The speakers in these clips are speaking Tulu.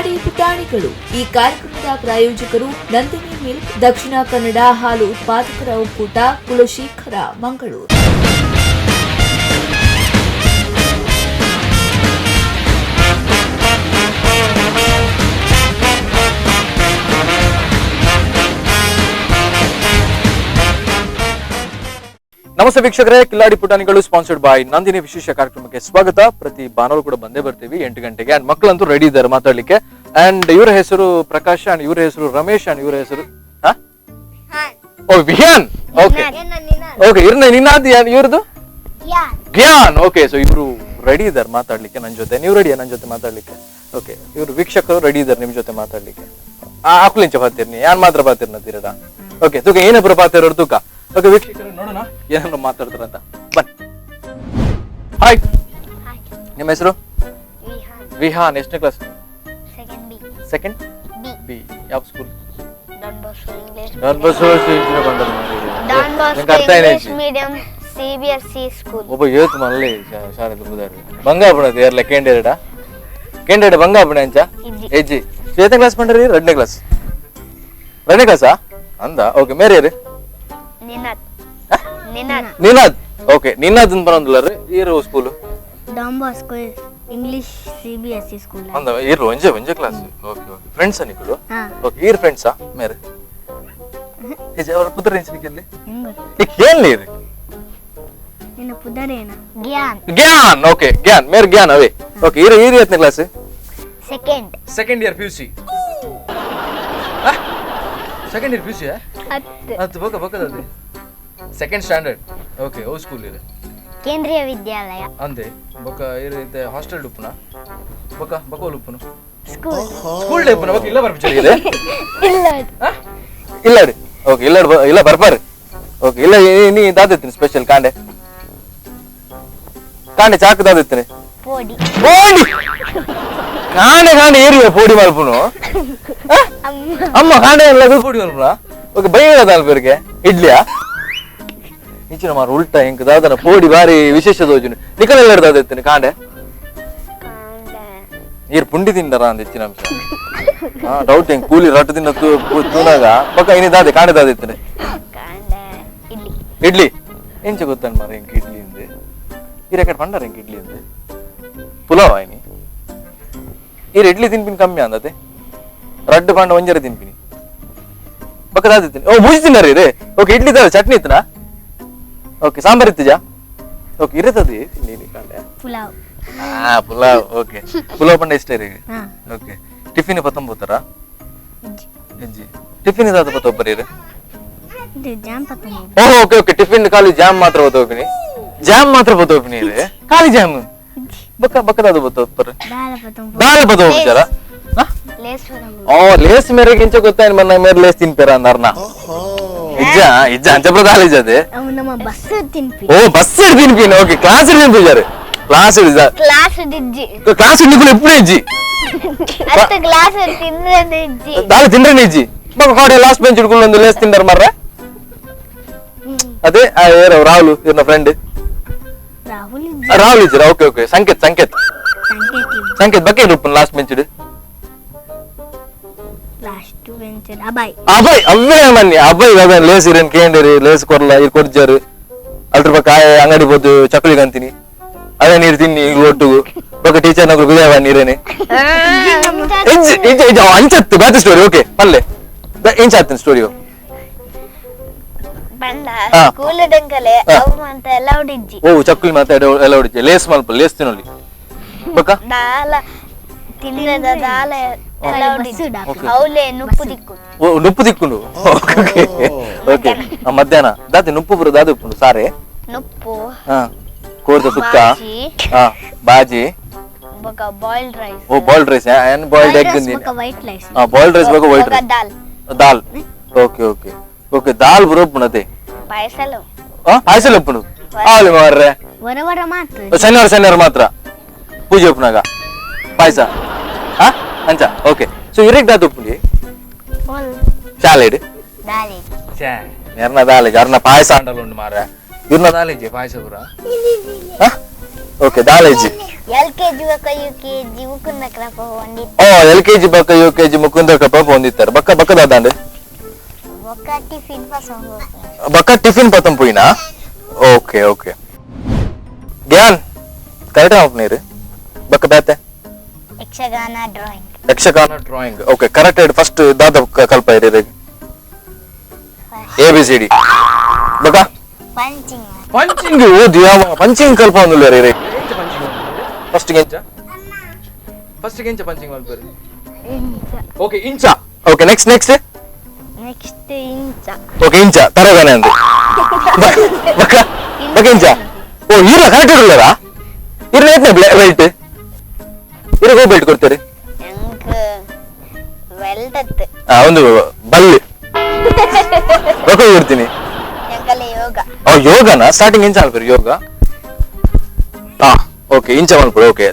Kiladi ಪುಟಾಣಿಗಳು. ಈ ಕಾರ್ಯಕ್ರಮದ ಪ್ರಾಯೋಜಕರು ನಂದಿನಿ ಮಿಲ್ಕ್, ದಕ್ಷಿಣ ಕನ್ನಡ ಹಾಲು ಉತ್ಪಾದಕರ ಒಕ್ಕೂಟ, ಕುಲಶೇಖರ, ಮಂಗಳೂರು. ನಮಸ್ತೆ ವೀಕ್ಷಕರೇ, ಕಿಲ್ಲಾಡಿ ಪುಟಾಣಿಗಳು ಸ್ಪಾನ್ಸರ್ಡ್ ಬೈ ನಂದಿನಿ ವಿಶೇಷ ಕಾರ್ಯಕ್ರಮಕ್ಕೆ ಸ್ವಾಗತ. ಪ್ರತಿ ಭಾನುವಾರ ಕೂಡ ಬಂದೇ ಬರ್ತೀವಿ 8 ಗಂಟೆಗೆ. ಅಂಡ್ ಮಕ್ಕಳಂತೂ ರೆಡಿ ಇದ್ದಾರೆ ಮಾತಾಡ್ಲಿಕ್ಕೆ. ಅಂಡ್ ಇವರ ಹೆಸರು ಪ್ರಕಾಶ್, ಅಂಡ್ ಇವರ ಹೆಸರು ರಮೇಶ್, ಅಂಡ್ ಇವರ ಹೆಸರು ಓ ವಿಹಾನ್. ಓಕೆ ಓಕೆ, ಇರ್ನ ನಿನ್ನಾದ್ ಇವ್ರದ್ದು ಗ್ಯಾನ್. ಓಕೆ, ಸೊ ಇವರು ರೆಡಿ ಇದ್ದಾರೆ ಮಾತಾಡ್ಲಿಕ್ಕೆ ನನ್ನ ಜೊತೆ. ನೀವು ರೆಡಿಯಾ ನನ್ನ ಜೊತೆ ಮಾತಾಡ್ಲಿಕ್ಕೆ? ಓಕೆ, ಇವರು ವೀಕ್ಷಕರು ರೆಡಿ ಇದ್ದಾರೆ ನಿಮ್ ಜೊತೆ ಮಾತಾಡ್ಲಿಕ್ಕೆ. ಆಕುಲಿಂಚ ಪಾತಿರ್ನಿ ಯಾನ್ ಮಾತ್ರ ಪಾತಿರ್ನ ಓಕೆ, ತೂಕ ಏನಬ್ರು ಪಾತಿರೋರು ತೂಕ. ಓಕೆ ವೀಕ್ಷಕರು, ನೋಡೋಣ ಏನನ್ನು ಮಾತಾಡ್ತಾರಂತ. ಬನ್ನಿ. ಹಾಯ್, ನಿಮ್ಮ ಹೆಸರು? ವಿಹಾನ್. ಎಷ್ಟನೇ class? Second B. Second B. B. ಯಾವ school? Don Bosco English. Don Bosco. Don Bosco ಅರ್ಥ English ಏನಾಯ್ತು? Medium CBSE school. ಒಬ್ಬ ಏತ್ ಮಲ್ಲೆ ಶಾಲೆ ಬುದಾರು ಬಂಗಾಪುಣ ಏರ್ಲೆ ಕೇಂಡೇರಡ ಕೇಂಡೇಡ ಬಂಗಾಪುಣ ಅಂಚ ಇಜ್ಜಿ. ಎಜ್ಜಿ. ಏತನೇ ಕ್ಲಾಸ್ ಪಂಡ್ರಿ? ಎರಡನೇ ಕ್ಲಾಸ್. ಎರಡನೇ ಕ್ಲಾಸಾ ಅಂದ? ಓಕೆ, ಮೇರೆ ರೀ. ನಿನಾದ್. ನಿನಾದ್. ನಿನಾದ್. ಓಕೆ, ನಿನಾದ್ ಅಂತ ಬರೋದಿಲ್ಲ ರೀ. ಈರು school? Don Bosco English CBSE school. ಅಂದ ಈರು ಒಂಜೆ ಒಂಜೆ class. Okay okay, friends ನಿಕುಲು? ಹಾ. ಓಕೆ, ಈರ್ ಫ್ರೆಂಡ್ಸಾ ಮೇರೆ? ನಿಜ ಅವ್ರ ಪುತ್ರ ಇಲ್ಲಿ ಏನ್ ರೀ? ನಿನ್ನ ಪುದರೇನ? ಗ್ಯಾನ್. ಗ್ಯಾನ್. ಓಕೆ, ಗ್ಯಾನ್ ಮೇರೆ ಗ್ಯಾನ್ ಅವೇ. ಓಕೆ, ಈರು ಈರು ಎತ್ತನೇ class? Second. Second year P U C. Second year P U C. ಹತ್ತು. ಅದು ಬೊಕ ಬೊಕದದು second standard. Okay, ಓ ಸ್ಕೂಲ್ ಇದೆ? ಕೇಂದ್ರೀಯ ವಿದ್ಯಾಲಯ. ಅಂದೆ ಬೊಕ ಇರು ಇದೆ ಹಾಸ್ಟೆಲ್ ಉಪ್ಪುನ ಬೊಕ ಬೊಕ ಉಪ್ಪುನು? ಸ್ಕೂಲ್. ಸ್ಕೂಲ್ ಉಪ್ಪುನ ಬೊಕ ಇಲ್ಲ ಬರ್ಪಿಚರಿ ಇದೆ? ಇಲ್ಲ. ಇಲ್ಲ ರೀ. ಓಕೆ, ಇಲ್ಲ ಇಲ್ಲ ಬರ್ಪಾರಿ. ಓಕೆ, ಇಲ್ಲ ನೀ ದಾದಿತ್ತೀನಿ ಸ್ಪೆಷಲ್ ಕಾಂಡೆ ಕಾಂಡೆ ಚಾಕು ದಾದಿತ್ತೀನಿ. ಪೋಡಿ. ಪೋಡಿ ಕಾಂಡೆ ಕಾಂಡೆ ಏರಿಯ ಪೋಡಿ ಮಲ್ಪುನು? ಅಮ್ಮ ಕಾಂಡೆ ಎಲ್ಲ ಪೋಡಿ ಮಲ್ಪುನ. ಓಕೆ, ಬೈಯದ ಅಲ್ಪರಿಗೆ ಇಡ್ಲಿಯಾ ನಿಚಿನ ಮಾರು ಉಲ್ಟಾ ಇಂಕ್ ದಾದನ ಪೋಡಿ ಬಾರಿ ವಿಶೇಷ ದೋಜುನು ನಿಕಲೆಲ್ಲ ದಾದಿತ್ತೀನಿ ಕಾಂಡೆ. ಕಾಂಡೆ. ನೀರು ಪುಂಡಿ ತಿಂಡರ ಅಂದ ಹೆಚ್ಚಿನ ಅಂಶ. ಹಾ ಡೌಟ್ ಹೆಂಗ್ ಕೂಲಿ ರಟ್ಟು ತಿನ್ನ ತೂನಾಗ ಪಕ್ಕ ಇನಿ ದಾದೆ ಕಾಂಡೆ ದಾದಿತ್ತೀನಿ. ಕಾಂಡೆ ಇಡ್ಲಿ. ಇಡ್ಲಿ ಎಂಚ ಗೊತ್ತನ್ ಮಾರ ಇಂಕ್ ಇಡ್ಲಿ ಇಂದೆ ಈ ರೆಕಾರ್ಡ್ ಪಂಡಾರ ಇಂಕ್ ಇಡ್ಲಿ ಇಂದೆ ಪುಲಾವ್ ಆಯ್ನಿ. ಈರ್ ಇಡ್ಲಿ ತಿನ್ಪಿನಿ ಕಮ್ಮಿ ಅಂದತೆ ರಡ್ಡು ಪಂಡ ಒಂಜರ ತಿನ್ಪಿನಿ ಬಕ್ಕ ದಾದಿತ್ತೀನಿ. ಓ ಮುಜಿ ತಿನ್ನರಿ ರೇ. ಓಕೆ, ಇಡ್ಲಿ ದಾದ ಚಟ್ನಿ ಇತ್ತನಾ? ಓಕೆ, ಸಾಂಬಾರ್ ಇತ್ತಿಜಾ? ಓಕೆ, ಇರತದೆ ತಿನ್ನಿ ಕಾಂಡೆ. ಪುಲಾವ್. ಹಾ ಪುಲಾವ್. ಓಕೆ, ಪುಲಾವ್ ಪಂಡ ಇಷ್ಟ ರೀ? ಹಾ. ಓಕೆ, ಟಿಫಿನ್ ಪತ್ತೊಂಬತ್ತರ ಇಜ್ಜಿ? ಟಿಫಿನ್ ಇದಾದ ಪತ್ತೊಬ್ಬರಿ ಇದು ಜಾಮ್ ಪತ್ತೊಂಬ. ಓ okay okay, tiffin ಖಾಲಿ ಜಾಮ್ ಮಾತ್ರ ಬತ್ತೋಪಿನಿ. ಜಾಮ್ ಮಾತ್ರ ಬತ್ತೋಪಿನಿ ರೇ, ಖಾಲಿ ಜಾಮ್. ಬಕ್ಕ ಬಕ್ಕದಾದ ಬತ್ತೋಪರ್? ದಾಲ ಪತ್ತೊಂಬ. ದಾಲ ಬತ್ತೋಪಿಚಾರ. ಲೇಸ್ ಪತ್ತೊಂಬ. ಓ ಲೇಸ್ ಮೇರೆಗೆ ಇಂಚ ಗೊತ್ತಾಯ್ತು ಮನ್ನ ಮೇರೆ ಲೇಸ್ ತಿನ್ಪೇರ ಅಂದಾರ್ನ. ಇಜ್ಜ ಇಜ್ಜ ಅಂಚಪ್ರ ದಾಲ ಇಜ್ಜದೆ. ಅವು ನಮ್ಮ ಬಸ್ ತಿನ್ಪಿ. ಓ ಬಸ್ ತಿನ್ಪಿನಿ. ಓಕೆ, ಕ್ಲಾಸ್ ತಿನ್ಪಿಜಾರೆ ಕ್ಲಾಸ್ ಕ್ಲಾಸ್ ದಿಜ್ಜಿ. ಕ್ಲಾಸ್ ನಿಕುಲು ಎಪ್ಪು ಇಜ್ಜಿ? ಅಷ್ಟು ಕ್ಲಾಸ್ ತಿಂದ್ರೆ ಇಜ್ಜಿ. ದಾಲ ತಿಂಡ್ರೆ ಇಜ್ಜಿ. ಬಕ್ಕ ಕೋಡೆ ಲಾಸ್ಟ್ ಬೆಂಚ್ ಹಿಡ್ಕೊಂಡು ಒಂದು ಲೇಸ್ ತಿಂಡರ್ ಮಾರ್ರೆ. ಅದೇ ಆ ಏರು ರಾಹುಲ್ ಇವ್ರನ್ನ ಫ್ರೆಂಡ್. ರಾಹುಲ್. ರಾಹುಲ್ ಇದ್ದೀರಾ? Okay okay, Sanket Sanket. ಸಂಕೇತ್. ಸಂಕೇತ್ ಬಕ್ಕೆ ರೂಪನ್ last bench. Last bench Abhay. Abhay ಅವೇ ಮನ್ನಿ ಅಭಯ್ ಅದ ಲೇಸ್ ಇರೇನ್ ಕೇಂದ್ರಿ ಲೇಸ್ ಕೊರ್ಲ ಇರ್ ಕೊರ್ಜಾರು ಅಲ್ರ ಪಕ್ಕ ಅಂಗಡಿ ಬೋದು ಚಕ್ಕುಲಿ ಅಂತೀನಿ ಅದೇ ನೀರು ತಿನ್ನಿ ಈಗ ಒಟ್ಟಿಗೂ ಬೊಕ್ಕ ಟೀಚರ್ ನಗರು ಬಿದಾವ ನೀರೇನೆ ಇಂಚ ಇಂಚ ಇಂಚ ಅಂಚತ್ತು ಬಾತಿ ಸ್ಟೋರಿ. ಓಕೆ, ಪಲ್ಲೆ ಇಂಚ ಆಯ್ತು ಸ್ಟೋರಿ. ಬಂದ ಹಾ. ಸ್ಕೂಲ್ ದಂಕಲೆ ಹಾ. ಅವು ಅಂತ ಎಲ್ಲ ಇಜ್ಜಿ. ಓ ಚಕ್ಕುಲಿ ಮಾತಾಡ ಎಲ್ಲ ಹೊಡಿಚೆ ಲೇಸ್ ಮಲ್ಪ ಲೇಸ್ ತಿನ್ನೋಲಿ ಬೊಕ್ಕ. ದಾಲ ತಿಂದ್ರದ ದಾಲ ಎಲ್ಲ ಇಜ್ಜಿ. ಓಕೆ. ಅವಲೇ ನುಪ್ಪು ದಿಕ್ಕು. ಓ ನುಪ್ಪು ದಿಕ್ಕುಂಡು. Okay okay. ಮಧ್ಯಾಹ್ನ ದಾತಿ ನುಪ್ಪು ಪೂರ ದಾದಿ ಉಪ್ಪುಂಡು ಸಾರೆ? ನುಪ್ಪು. ಹಾ ಕೋರ್ದ ಸುಕ್ಕ. ಬಾಜಿ. ಹಾ ಬಾಜಿ. ಬೊಕ boiled rice. ಓ boiled rice and boiled egg. White rice. ಹಾ ಬಾಯ್ಲ್ಡ್ ರೈಸ್ ಬಗ್ಗೆ white rice. Dal. Dal. Okay okay okay, dal ಬರೋಪುಣತೆ. ಪಾಯಸಲು. ಹಾ ಪಾಯಸ ಉಪ್ಪುಂಡು ಆಲಿ ಮಾರ್ರೆ. ವರ ವರ ಮಾತ್ರ. ಶನಿವಾರ ಶನಿವಾರ ಮಾತ್ರ ಪೂಜೆ ಉಪ್ಪುನಾಗ ಪಾಯಸ. ಹಾ ಅಂಚ. ಓಕೆ, ಸೊ ಇರೆಗ್ ದಾದ ಉಪ್ಪುಂಡಿ ಶಾಲೆಡ್? ದಾಲಿ. ಎರ್ನ ದಾಲೇಜ್ ಅರ್ನ ಪಾಯಸ ಅಂಡಲ್ ಉಂಡು ಮಾರ್ರೆ. ಇರ್ನ ದಾಲೇಜೆ ಪಾಯಸ ಪೂರ. ಹಾ Okay ದಾಲೇಜಿ L K G ಬೊಕ U K G Mukunda ಕ್ರಪ ಹೊಂದಿತ್ತು. ಓ L K G ಬೊಕ U K G Mukunda ಕಪ್ಪ ಹೊಂದಿತ್ತಾರೆ. ಬಕ್ಕ ಬಕ್ಕ ದಾದಾಂಡ್? ಬೊಕ ಟಿಫಿನ್ ಪಸಂಗ್. ಬಕ್ಕ tiffin ಪತಂ ಪೋಯಿನಾ? Okay okay Gyan correct ನೀರು ಬಕ್ಕ ಬೇತೆ? Yakshagana drawing. Yakshagana drawing okay correct. First ದಾದ ಕಲ್ಪ ಇರಿ? A B C D ಬಕ್ಕ? ಪಂಚಿಂಗ್. ಪಂಚಿಂಗ್ ಓದಿ ಯಾವ ಪಂಚಿಂಗ್ ಕಲ್ಪ ಒಂದುಲ್ಲ ರೀ. ಫಸ್ಟ್ ಗೆಂಚ ಫಸ್ಟ್ ಗೆಂಚ ಪಂಚಿಂಗ್ ಮಲ್ಪರಿ? ಓಕೆ ಇಂಚ. Okay next next. Next ಇಂಚ. ಓಕೆ ಇಂಚ ತರಗನೆ ಅಂದು ಬಕ್ಕ ಬಕ್ಕ ಇಂಚ. ಓ ಈರ ಕರೆಕ್ಟ್ ಇರಲ್ಲರಾ? ಇರ ಏತ್ನೆ ಬೆಲ್ಟ್ ಇರ ಗೋ ಬೆಲ್ಟ್ ಕೊಡ್ತೀರಿ? ಎಂಕ್ ವೆಲ್ಟತ್. ಆ ಒಂದು ಬಲ್ಲಿ ಬಕ್ಕ ಕೊಡ್ತೀನಿ. ಎಂಕಲೆ ಯೋಗ. ಓ ಯೋಗನ ಸ್ಟಾರ್ಟಿಂಗ್ ಇಂಚ ಅಲ್ಪರಿ ಯೋಗ? ಹಾ ಓಕೆ ಇಂಚ ಮನ್ಪುಡು. ಓಕೆ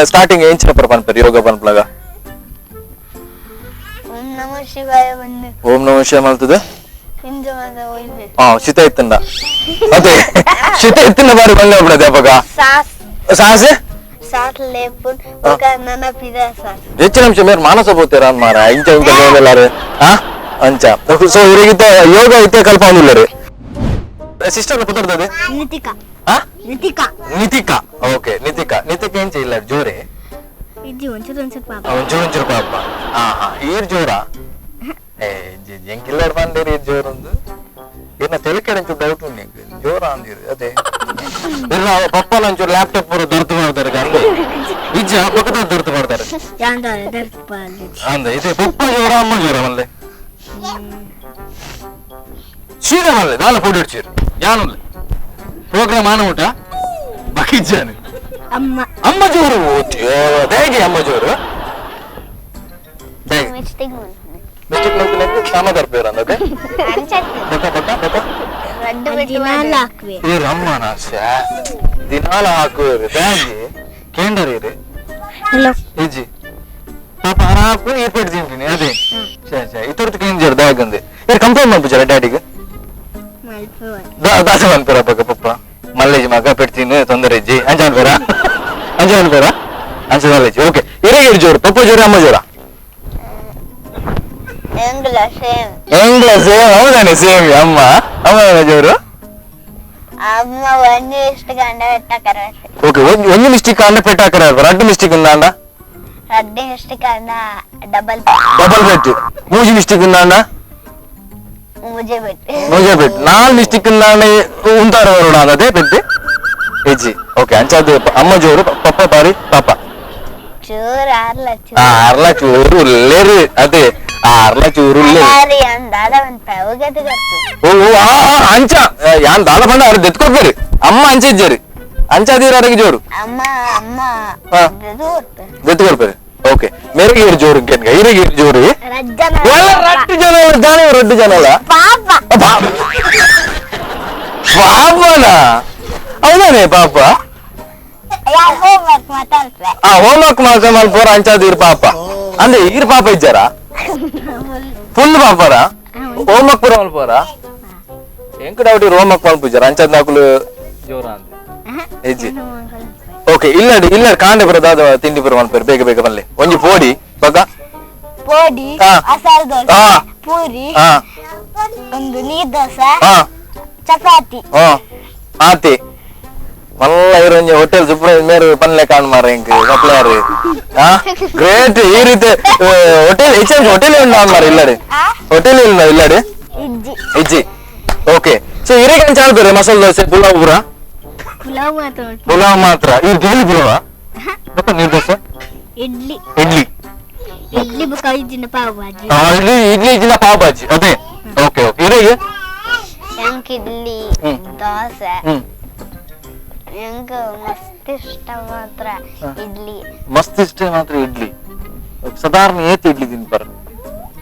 ಸ್ಟಾರ್ಟಿಂಗ್ ಇಂಚ ಪರ ಪನ್ಪರಿ ಯೋಗ ಪನ್ಪಲಾಗ? ಓಂ ನಮಃ ಶಿವಾಯ ಬಂದು. ಓಂ ನಮಃ ಶಿವಾಯ ಮಲ್ತದೆ. ಇಂಚ ಮಾತ ಒಯ್ಬೆ. ಆ ಶಿತ ಇತ್ತಂಡ ಅದೇ ಶಿತ ಇತ್ತಿನ ಬಾರಿ ಬಂದ ಬಿಡದೆ ಅಪ್ಪಗ. ಸಾಸ್. ಸಾಸೆ. ಸಾಸ್ ಲೇಪುನ್ ಬೊಕ ನನ ಪಿದ ಸಾಸ್. ಹೆಚ್ಚಿನ ಅಂಶ ಮೇರ್ ಮಾನಸ ಪೋತೇರ ಮಾರ ಇಂಚ ಇಂಚ ಎಲ್ಲಾರು ಆ ಅಂಚ. ಸೊ ಇವರಿಗಿತ್ತ ಯೋಗ ಇತ್ತೆ ಕಲ್ಪ ಅಂದಿಲ್ಲರಿ. ಸಿಸ್ಟರ್ ಪುತ್ತರ್ತದೆ? ನಿತಿಕಾ. ಆ ನಿತಿಕಾ. ನಿತಿಕಾ ಓಕೆ ನಿತಿಕಾ. ನಿತಿಕಾ ಎಂಚ ಇಲ್ಲ ಜೋರೆ? ಇಜ್ಜಿ ಒಂಚೂರು ಒಂಚೂರು ಪಾಪ. ಒಂಚೂರು ಒಂಚೂರು ಪಾಪ. ಹಾ ಹಾ ಈರ್ ಜೋರಾ? ಏ ಎಂಕಿಲ್ಲರ್ ಬಂದಿರಿ ಈರ್ ಜೋರ್ ಒಂದು ಇರ್ನ ತೆಲಿಕಡೆ ಒಂಚೂರು ಡೌಟ್ ಉಂಡು ಎಂಕ್ ಜೋರ ಅಂದಿರು. ಅದೇ ಇಲ್ಲ ಪಪ್ಪನ ಒಂಚೂರು ಲ್ಯಾಪ್ಟಾಪ್ ಪೂರ ದೊರ್ತು ಮಾಡ್ತಾರೆ ಕಂದು ಇಜ್ಜ ಪಕ್ಕದ ದೊರ್ತು ಮಾಡ್ತಾರೆ. ಅಂದ ಇದೆ ಪಪ್ಪ ಜೋರ ಅಮ್ಮ ಜೋರ ಮಲ್ಲೆ ಸೀದಾ ಮಲ್ಲೆ ದಾಲ ಫೋಟೋ ಇಡ್ಚೀರು ಯಾನುಲ್ಲೆ ಪ್ರೋಗ್ರಾಮ್ ಆನ ಊಟ ಬಕಿಜ್ಜಾನೆ. ಅಮ್ಮ. ಅಮ್ಮ ಜೋರು ಹೇಗೆ ಅಮ್ಮ ಜೋರು? ಹೇಗೆ? ಮಿಸ್ಟೇಕ್. ಮಿಸ್ಟೇಕ್ ಮಲ್ಪಿನ ಸಾಮದಾರ್ ಪೇರ್ ಅಂದದೆ. ಬಕ ಬಕ ಬಕ ಇರು ಅಮ್ಮನ ಶ್ಯಾ ದಿನಾಲ ಹಾಕುವರು ಬ್ಯಾಗಿ ಕೇಂಡರ್ ಇರು. ಹಲೋ. ಇಜ್ಜಿ ಪಾಪ ಆರ ಹಾಕು ಏರ್ಪೇಟ್ ತಿಂತೀನಿ ಅದೇ ಶೇ ಶೇ ಇತರದ್ದು ಕೇಂಜರ್ ದಾಗಂದೆ ಇರು ಕಂಪ್ಲೇಂಟ್ ಮಾಡ್ಬಿಚಾರ ಡ್ಯಾಡಿಗೆ ದಾಸ ಮನ್ಪೇರ ಪಕ್ಕ ಪಪ್ಪ ಮಲ್ಲೇಜ್ ಮಗ ಪೆಡ್ತೀನಿ ತೊಂದರೆ ಇಜ್ಜಿ ಅಂಚ ಅನ್ಪೇರ ಅಂಚ ಅನ್ಪೇರ ಅಂಚ ಮಲ್ಲೇಜ್. ಓಕೆ ಇರೇ ಇರು ಜೋರು ಪಪ್ಪ ಜೋರ ಅಮ್ಮ ಜೋರ? ಎಂಗ್ಲ ಸೇಮ್. ಎಂಗ್ಲ ಸೇಮ್ ಹೌದಾನೆ ಸೇಮ್ ಅಮ್ಮ ಅಮ್ಮ ಜೋರು. ಅಮ್ಮ ಒಂಜಿ ಇಷ್ಟ ಗಂಡ ಬೆಟ್ಟ ಕರವಸೆ. ಓಕೆ ಒಂಜಿ ಮಿಸ್ಟೇಕ್ ಅಂಡ ಪೆಟ್ಟ ಹಾಕರ ರಡ್ಡು ಮಿಸ್ಟೇಕ್ ಉಂದಾಂಡ? ರಡ್ಡು ಮಿಸ್ಟೇಕ್ ಅಂಡ ಡಬಲ್. ಡಬಲ್ ಪೆಟ್ಟು. ಮೂಜಿ ಮಿಸ್ಟೇಕ್ ಉಂದಾಂಡ? ಮೂಜೆ ಬೆಟ್ಟು. ಮೂಜೆ ಪೆಟ್ಟು. ನಾಲ್ ಮಿಸ್ಟೇಕ್ ಉಂದಾಂಡ ಉಂತಾರ ಬರೋಣ ಅದೇ ಪೆಟ್ಟು ಹೆಜ್ಜಿ. ಓಕೆ ಅಂಚಾದ ಅಮ್ಮ ಜೋರು ಪಪ್ಪ ಬಾರಿ ಪಾಪ. ಚೂರು ಆರ್ಲ. ಆ, ಅರ್ಲ ಚೂರು ಉಲ್ಲೇರು ಅದೇ ಅರ್ಲ ಚೂರು ಉಲ್ಲೇರು. ಓ ಓ, ಆ ಆ, ಅಂಚ ಯಾನ್ ದಾಲ ಬಂಡ ಅವ್ರು ದೆತ್ಕೊಡ್ಬೇರಿ ಅಮ್ಮ ಅಂಚ ಇಜ್ಜೇರಿ ಅಂಚ ಅದೀರ ಅರಗೆ ಜೋರು. ಅಮ್ಮ ಅಮ್ಮ. ಹಾ. ದೆತ್ಕೊಡ್ಬೇರಿ. ಓಕೆ ಮೇರೆಗೆ ಇರು ಜೋರು ಗೆನ್ಗ ಇರಿಗೆ ಇರು ಜೋರು. ಒಳ್ಳೆ ರಡ್ಡು ಜನ ದಾನೆ ರಡ್ಡು ಜನ ಅಲ್ಲ ಪಾಪ. ಪಾಪನ ಹೌದಾನೆ ಪಾಪ. ಹೋಮ್ವರ್ಕ್ ಮಾತಾಡ್ತಾರೆ. ಆ ಹೋಮ್ವರ್ಕ್ ಮಾತ್ರ ಮಲ್ಪೋರ ಅಂಚಾದೀರ್ ಪಾಪ ಅಂದ್ರೆ ಈರ್ ಪಾಪ ಇಜ್ಜಾರ ಫುಲ್ ಪಾಪರ ಹೋಮ್ವರ್ಕ್ ಪೂರ ಮಲ್ಪೋರ ಎಂಕ್ ಡೌಟ್ ಇರ್ ಹೋಮ್ವರ್ಕ್ ಮಲ್ಪುಜಾರ ಅಂಚಾದ್ ನಾಕುಲು ಜೋರ ಅಂತ ಹೆಜ್ಜಿ. ಓಕೆ ಇಲ್ಲಡಿ ಇಲ್ಲ ಕಾಂಡೆ ಪೂರ ದಾದ ತಿಂಡಿ ಪೂರ ಮಲ್ಪೇರು ಬೇಗ ಬೇಗ ಬಲ್ಲೆ ಒಂಜಿ ಪೋಡಿ ಬಗ. ಪೋಡಿ. ಹಾ. ಮಸಾಲೆ ದೋಸೆ. ಹಾ. ಪೂರಿ. ಹಾ. ಒಂದು ನೀರ್ ದೋಸೆ. ಹಾ. ಚಪಾತಿ. ಹಾ ಆತಿ ಮಲ್ಲ ಇರು ಒಂಜಿ ಹೋಟೆಲ್ ಸುಪ್ರ ಮೇರು ಪನ್ಲೆ ಕಾಣ್ ಮಾರ ಎಂಕ್ ಸಪ್ಲೈಯರ್. ಹಾ ಗ್ರೇಟ್ ಈ ರೀತಿ ಹೋಟೆಲ್ ಹೆಚ್ಚು ಹೋಟೆಲ್ ಉಂಡು ಮಾರ ಇಲ್ಲಡೆ ಹೋಟೆಲ್ ಇಲ್ಲ ಇಲ್ಲಡೆ. ಇಜ್ಜಿ. ಇಜ್ಜಿ ಓಕೆ ಸೊ ಇರೇಗ ಚಾಲ್ತಾರೆ ಮಸಾಲೆ ದೋಸೆ ಪುಲಾವ್ ಪೂರ? ಪುಲಾವ್ ಮಾತ್ರ. ಪುಲಾವ್ ಮಾತ್ರ ಈ ಡೈಲಿ ಪುಲಾವ ಮತ್ತೆ ನೀರ್ ದೋಸೆ? ಇಡ್ಲಿ. ಇಡ್ಲಿ. ಇಡ್ಲಿ ಬುಕ್ಕ ಇಜ್ಜಿನ ಪಾವ್ ಭಾಜಿ. ಆ, ಇಡ್ಲಿ ಇಡ್ಲಿ ಇಜ್ಜಿನ ಪಾವ್ ಭಾಜಿ ಅದೇ. ಓಕೆ ಓಕೆ ಇರೇಗೆ ಎಂಕ್ ಇಡ್ಲಿ. ಹ್ಮ್. ದೋಸೆ. ಹ್ಮ್. ಎಂಕ್ ಮಸ್ತ್ ಇಷ್ಟ ಮಾತ್ರ ಇಡ್ಲಿ. ಮಸ್ತ್ ಇಷ್ಟ ಮಾತ್ರ ಇಡ್ಲಿ. ಸಾಧಾರಣ ಏತ್ ಇಡ್ಲಿ ತಿನ್ಪಾರ?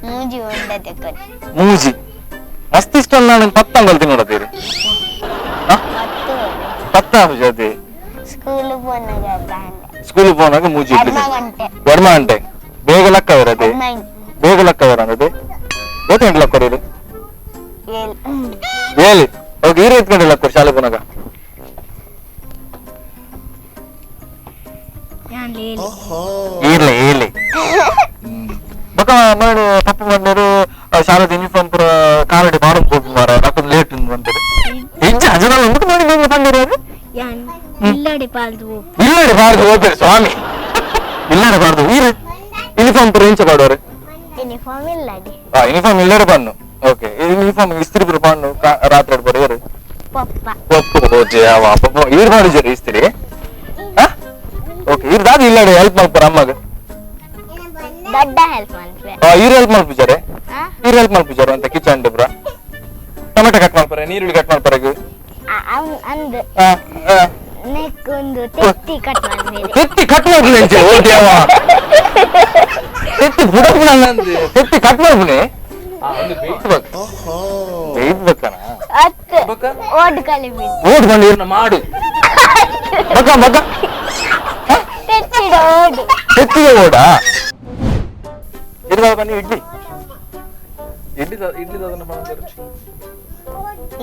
ಮೂಜಿ ಉಂಡದೆ ಕೊಡಿ. ಮೂಜಿ ಮಸ್ತ್ ಇಷ್ಟ ನಾನು ಪತ್ತಂಗಲ್ ತಿನ್ನೋಡತ್ತೀರಿ. ಮತ್ತು ಪತ್ತ ಅದೇ ಸ್ಕೂಲ್ ಪೋನಾಗ ತಾಂಡೆ. ಸ್ಕೂಲ್ ಪೋನಾಗ ಮೂಜಿ ಇಡ್ಲಿ. ಎಡ್ಮ ಗಂಟೆ. ಎಡ್ಮ ಗಂಟೆ ಬೇಗ ಲಕ್ಕವರ ಅದೇ. ಎಡ್ಮ. ಬೇಗ ಲಕ್ಕವರ ಅದೇ ಗೊತ್ತ ಗಂಟೆ ಲಕ್ಕವರು? ಏಳು. ಏಳು. ಓಕೆ ಈರ ಎತ್ತು ಗಂಟೆ ಲಕ್ಕವರು ಶಾಲೆ ಪೋನಾಗ? ಬೊಕ ಮರಣ ಪಪ್ಪು ಬಂದರು ಶಾಲೆದ ಯೂನಿಫಾರ್ಮ್ ಪೂರ ಕಾಲಡಿ ಬಾರಂ ಹೋಗಿ ಮಾರ ನಾಕೊಂದು ಲೇಟ್ ಬಂತದೆ ಇಜ್ಜ ಅಜನ ಉಂಟು ಮಾಡಿ ನೀವು ಬಂದಿರೋದು ಯಾನ್ ಇಲ್ಲಡೆ ಪಾಲ್ದು. ಇಲ್ಲಡೆ ಬಾರ್ದು ಹೋಗ್ಬೇಡಿ ಸ್ವಾಮಿ, ಇಲ್ಲಡೆ ಬಾರ್ದು. ಈರು ಯೂನಿಫಾರ್ಮ್ ಪೂರ ಇಂಚ ಪಾಡುವರು? ಯೂನಿಫಾರ್ಮ್ ಇಲ್ಲಡೆ. ಆ ಯೂನಿಫಾರ್ಮ್ ಇಲ್ಲಡೆ ಬಣ್ಣು. ಓಕೆ, ಯೂನಿಫಾರ್ಮ್ ಇಸ್ತ್ರಿ ಪೂರ ಬಣ್ಣು ರಾತ್ರಿ ಪೂರ ಏರು? ಪಪ್ಪ. ಪಪ್ಪು ದೇವ, ಪಪ್ಪು ಈರು ಮಾಡಿದ್ದೀರಿ ಇಸ್ತ್ರಿ? ಓಕೆ, ಇರ್ ದಾದ ಇಲ್ಲಡೆ ಹೆಲ್ಪ್ ಮಲ್ಪರ ಅಮ್ಮಗ? ದೊಡ್ಡ ಹೆಲ್ಪ್ ಮನ್ಪೆ. ಆ, ಈರು ಹೆಲ್ಪ್ ಮಲ್ಪುಜಾರೆ? ಆ? ಈರು ಹೆಲ್ಪ್ ಮಲ್ಪುಜಾರೆ ಅಂತ ಕಿಚನ್ ಪೂರ ಟೊಮೆಟೊ ಕಟ್ ಮಾಡ್ಪಾರೆ, ನೀರುಳ್ಳಿ ಕಟ್ ಮಾಡ್ಪಾರೆ? ಅಂದ್ ನೆಕ್ ಒಂದು ತೆತ್ತಿ ಕಟ್ ಮಾಡ್ಬೇರೆ. ತೆತ್ತಿ ಕಟ್ ಮಾಡ್ಬುನೆ ಅಂಚೆ? ಓ ದೇವ, ತೆತ್ತಿ ಬುಡಪುನ ತೆತ್ತಿ ಕಟ್ ಮಾಡ್ಬುನೆ. ಬೇಯ್ಬೇಕನ? ಅತ್ ಓಡ್ ಕಲಿ ಬಿದ್ದು. ಓಡ್ ಬಂದು ಇವ್ರನ್ನ ಮಾಡು. ಬಕ್ಕ ಬಕ್ಕ. ತೆತ್ತಿಡ ಓಡು. ತೆತ್ತಿಗೆ ಓಡಾ ಇರ್ಬಾರ್ದು. ಬನ್ನಿ, ಇಡ್ಲಿ ಇಡ್ಲಿ ಇಡ್ಲಿ ದಾದನ ಮಾಡೋದು.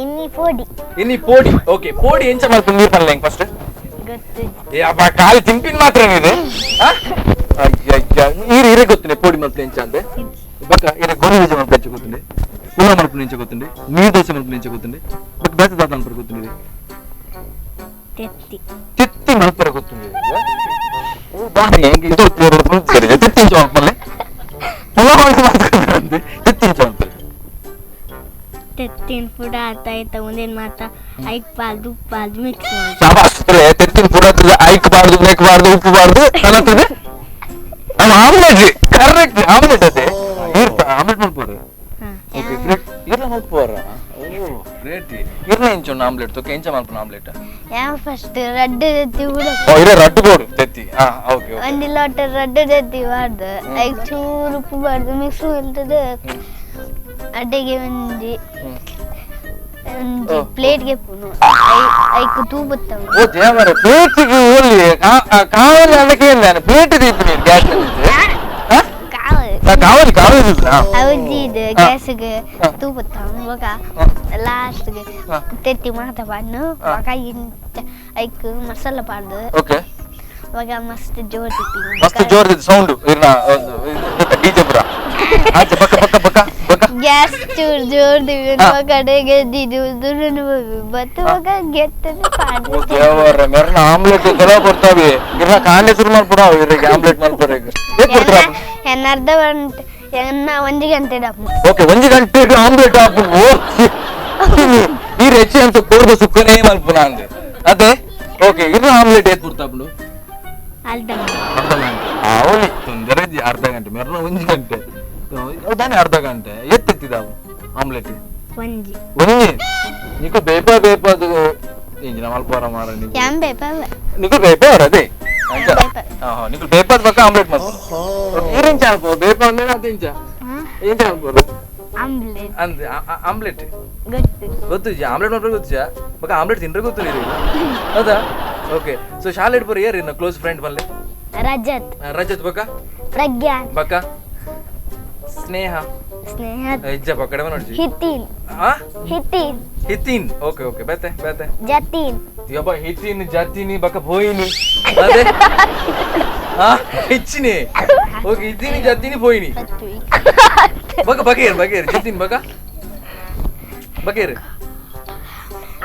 ಇನ್ನಿ ಪೋಡಿ. ಇನ್ನು ಪೋಡಿ. ಓಕೆ, ಪೋಡಿ ಎಂಚ ಮಾಡ್ಕೊಂಡು ನೀರು ಪನ್ಲೆ ಫಸ್ಟ್? ಗೊತ್ತು. ಏ ಅಬ್ಬ, ಖಾಲಿ ತಿಂಪಿನ ಮಾತ್ರ ಇದೆ. ಅಯ್ಯಯ್ಯ, ನೀರು ಇರೇ ಗೊತ್ತಿಲ್ಲ ಪೋಡಿ ಮಲ್ಪು ಎಂಚ ಅಂದೆ. ಬಕ್ಕ ಇರ ಗೋಧಿ ದೋಸೆ ಮಲ್ಪು ಎಂಚ ಗೊತ್ತುಂಡೆ? ಪೂರ ಮಲ್ಪು ಎಂಚ ಗೊತ್ತುಂಡೆ? ನೀರು ದೋಸೆ ಮಲ್ಪು ಎಂಚ ಗೊತ್ತುಂಡೆ? ಬಟ್ ಬೇತೆ ದಾದ ಅನ್ಪರ ಗೊತ್ತುಂಡೆ? ತೆತ್ತಿ. ತೆತ್ತಿ ಮಲ್ಪರ ಗೊತ್ತುಂಡೆ? ಓ ಬಾರಿ ಹೆಂಗೆ ಇದು ಸರಿ. ತೆತ್ತಿ ಎಂಚ ಮಲ್ಪಲ್ಲೆ? ಪುಲಾವ್ ಮಾತ್ರ ತೆತ್ತಿ ಎಂಚ ಮಲ್ಪಲ್ಲೆ? ತೆತ್ತಿನ ಪುಡ ಆತ ಒಂದೇನ್ ಮಾತ ಐಕ್ ಪಾಲ್ದು ಉಪ್ಪಾಲ್ದು ಮಿಕ್ಸ್ ಮಾಡಿ. ಶಾಬಾಸ್. ತೆತ್ತಿನ ಪುಡ ಐಕ್ ಬಾರ್ದು, ಮೇಕ್ ಬಾರ್ದು, ಉಪ್ಪು ಬಾರ್ದು ಅನ್ನತ್ತದೆ. ನಮ್ಮ omelette correct. Omelette ಅದೇ ಆಮ್ಲೆಟ್ ಮಲ್ಪೋರು. Okay, great. ಇರ್ಲ ಮಲ್ಪೋರ? ಓ ಗ್ರೇಟ್. ಇರ್ಲ ಎಂಚ ಉಂಡು ಆಮ್ಲೆಟ್ ತೊಕ್ಕ? ಎಂಚ ಮಲ್ಪುನ ಆಮ್ಲೆಟ್? ಯಾ ಫಸ್ಟ್ ರಡ್ಡು ತೆತ್ತಿ ಕೂಡ. ಓ, ಇರೇ ರಡ್ಡು ಬೋಡು ತೆತ್ತಿ. ಹಾ, ಓಕೆ ಓಕೆ. ಒಂದು ಲೋಟ ರಡ್ಡು ತೆತ್ತಿ ಬಾರ್ದು, ಐಕ್ ಚೂರು ಉಪ್ಪು ಬಾರ್ದು ಮಿಕ್ಸ್ ಮಾಡ್ತದೆ. ಅಡ್ಡೆಗೆ ಒಂಜಿ ಒಂಜಿ ಪ್ಲೇಟ್ಗೆ ಪುನು ಐಕ್ ತೂಬುತ್ತ. ಓ ದೇವರೇ, ಪ್ಲೇಟಿಗೆ ಓಲಿ ಕಾವಲಿ ಅದಕ್ಕೆ ಇಲ್ಲ, ಪ್ಲೇಟ್ ದೀಪಿನಿ ಗ್ಯಾಸ್. ಕಾವಲಿ. ಕಾವಲಿ ಕಾವಲಿ. ಅವುಜಿ ಇದು ಗ್ಯಾಸ್ಗೆ ತೂಬುತ್ತ. ಬೊಕ ಲಾಸ್ಟ್ಗೆ ತೆತ್ತಿ ಮಾತ ಪಾಡ್ನು. ಬೊಕ ಇಂಚ ಐಕ್ ಮಸಾಲ ಪಾಡ್ದು. ಓಕೆ. ಬೊಕ ಮಸ್ತ್ ಜೋರ್ ತಿಪ್ಪಿ. ಮಸ್ತ್ ಜೋರ್ ಸೌಂಡ್ ಇರ್ನ ಡಿಜೆ ಪುರ ಆಚೆ. ಬಕ್ಕ ಬಕ್ಕ ಬಕ್ಕ ಬಕ್ಕ. ಗ್ಯಾಸ್ ಚೂರ್ ಜೋರ್ ದಿವಿ ಕಡೆಗೆ ದಿದು ದುರನು ಬತ್ತು ಬೊಕ ಗೆತ್ತದು ಓ ಪಾಡ್ದು. ದೇವರೇ, ಮೆರ್ನ ಆಮ್ಲೆಟ್ ಚಲೋ ಕೊಡ್ತಾವೆ. ಇರ್ನ ಕಾಂಡೆ ಶುರು ಮಾಡ್ಬಿಡ ಇವ್ರಿಗೆ ಆಮ್ಲೆಟ್ ಮಾಡ್ತಾರೆ. ಹೇಗ್ ಕೊಡ್ತೀರಾ? ಎನ್ನ ಅರ್ಧ ಗಂಟೆ, ಎನ್ನ ಒಂಜಿ ಗಂಟೆ ಡಪ್ಪು. ಓಕೆ, ಒಂಜಿ ಗಂಟೆಗೆ ಆಮ್ಲೆಟ್ ಹಾಕು. ನೀರು ಹೆಚ್ಚಿ ಅಂತ ಕೋರ್ದ ಸುಕ್ಕನೇ ಮಲ್ಪುನ ಅಂದೆ ಅದೇ. ಓಕೆ, ಇರ್ನ ಆಮ್ಲೆಟ್ ಏತ್ ಕೊಡ್ತಾಪುಂಡು? ಅರ್ಧ. ಅರ್ಧ ಗಂಟೆ ಅವಳಿ ತೊಂದರೆ ಇಜ್ಜಿ. ಅರ್ಧ ಗಂಟೆ ಮೆರ್ನ ಒಂಜಿ ಗಂಟೆ ಹೌದಾನೆ? ಅರ್ಧ ಗಂಟೆ ಎತ್ತೆತ್ತಿದಾವು ಆಮ್ಲೆಟ್? ಒಂಜಿ. ಒಂಜಿ. ನಿಕು ಬೇಪ ಬೇಪ ಅದು ಇಂಜಿನ ಮಲ್ಪೋರ ಮಾರ ನಿಕು. ಯಾನ್ ಬೇಪ. ನಿಕು ಬೇಪ ಅದೇ. ಬೇಪ. ನಿಕು ಬೇಪಾದ ಪಕ್ಕ ಆಮ್ಲೆಟ್ ಮಲ್ಪು. ಈರೆಂಚ ಅನ್ಪೋ ಬೇಪ ಅಂದ್ರೆ ಅದಿಂಚ ಎಂಚ ಅನ್ಪೋರು? ಆಮ್ಲೆಟ್. ಅಂದ್ ಆಮ್ಲೆಟ್. ಗೊತ್ತು. ಗೊತ್ತು ಆಮ್ಲೆಟ್ ಮಾಡ್ಬೇಕು ಗೊತ್ತು. ಬಕ್ಕ ಆಮ್ಲೆಟ್ ತಿಂದ್ರೆ ಗೊತ್ತು ನೀರು ಹೌದಾ? ಓಕೆ, ಸೊ ಶಾಲೆ ಇಡ್ಬೋರು ಏರ್ ಇನ್ನ ಕ್ಲೋಸ್ ಫ್ರೆಂಡ್ ಬಲ್ಲೆ? ರಜತ್. ರಜತ್. ಬಕ್ಕ? ಪ್ರಜ್ಞಾನ್. ಬಕ್ಕ ಸ್ನೇಹ? ಸ್ನೇಹ. ಇಜ್ಜ ಪಕ್ಕಡೆ ನೋಡಿ. ಹಿತೀನ್. ಆ? ಹಿತೀನ್. ಹಿತೀನ್, ಓಕೆ ಓಕೆ. ಬೇತೆ ಬೇತೆ? ಜತೀನ್. ಯಬ್ಬ, ಹಿತೀನ್ ಜತೀನಿ ಬಕ್ಕ ಭೋಯಿನಿ ಅದೇ. ಆ ಹೆಚ್ಚಿನಿ. ಓಕೆ, ಹಿತೀನಿ ಜತೀನಿ ಭೋಯಿನಿ. ಬಕ್ಕ ಬಕೇರ್ ಬಕೇರ್ ಜತೀನ್ ಬಕ್ಕ ಬಕೇರ್.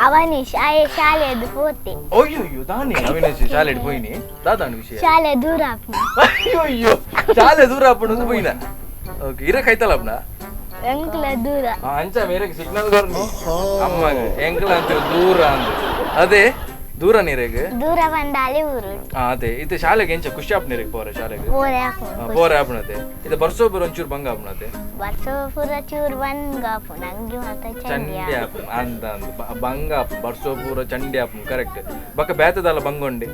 ಅವನೀಶ್ ಆಯೆ ಶಾಲೆದು ಪೋತೆ. ಅಯ್ಯೋ ಅಯ್ಯೋ, ದಾನಿ ಅವಿನಾಶ್ ಶಾಲೆ ಪೋಯಿನಿ ದಾದಾಣ ವಿಷಯ? ಶಾಲೆ ದೂರ ಆಪ್ನ. ಅಯ್ಯೋ ಅಯ್ಯೋ, ಶಾಲೆ ದೂರ ಆಪಣ ಪೋಯಿನ. ಓಕೆ, ಇರ ಕೈತಲ್ಲ ಅಪ್ನ? ಎಂಕ್ಲ ದೂರ. ಅಂಚ ಮೇರೆಗೆ ಸಿಗ್ನಲ್ ಬರ್ನಿ ಅಮ್ಮ ಎಂಕ್ಲ ಅಂತ ದೂರ ಅಂದ್ ಅದೇ ದೂರ ನೀರೆಗ್. ದೂರ ಬಂದಾಲೆ ಊರು. ಅದೇ ಇದು ಶಾಲೆಗೆ ಎಂಚ ಖುಷಿ ಆಪ್ ನೀರಿಗೆ ಪೋರೆ ಶಾಲೆಗೆ? ಪೋರೆ ಆಪುಂಡು. ಪೋರೆ ಆಪುಣತೆ. ಇದು ಬರ್ಸೋಬರ್ ಒಂಚೂರು ಬಂಗ ಆಪುಣತೆ. ಬರ್ಸೋ ಪೂರ ಚೂರು ಬಂಗ ಆಪುಂಡು, ಅಂಗಿ ಮಾತ ಚಂಡಿ. ಚಂಡಿ ಆಪುಂಡು ಅಂದ ಅಂದ್ ಬಂಗ ಆಪು ಬರ್ಸೋ ಪೂರ ಚಂಡಿ ಆಪುಂಡು ಕರೆಕ್ಟ್. ಬಕ್ಕ ಬೇತದಲ್ಲ ಬಂಗೊಂಡಿ?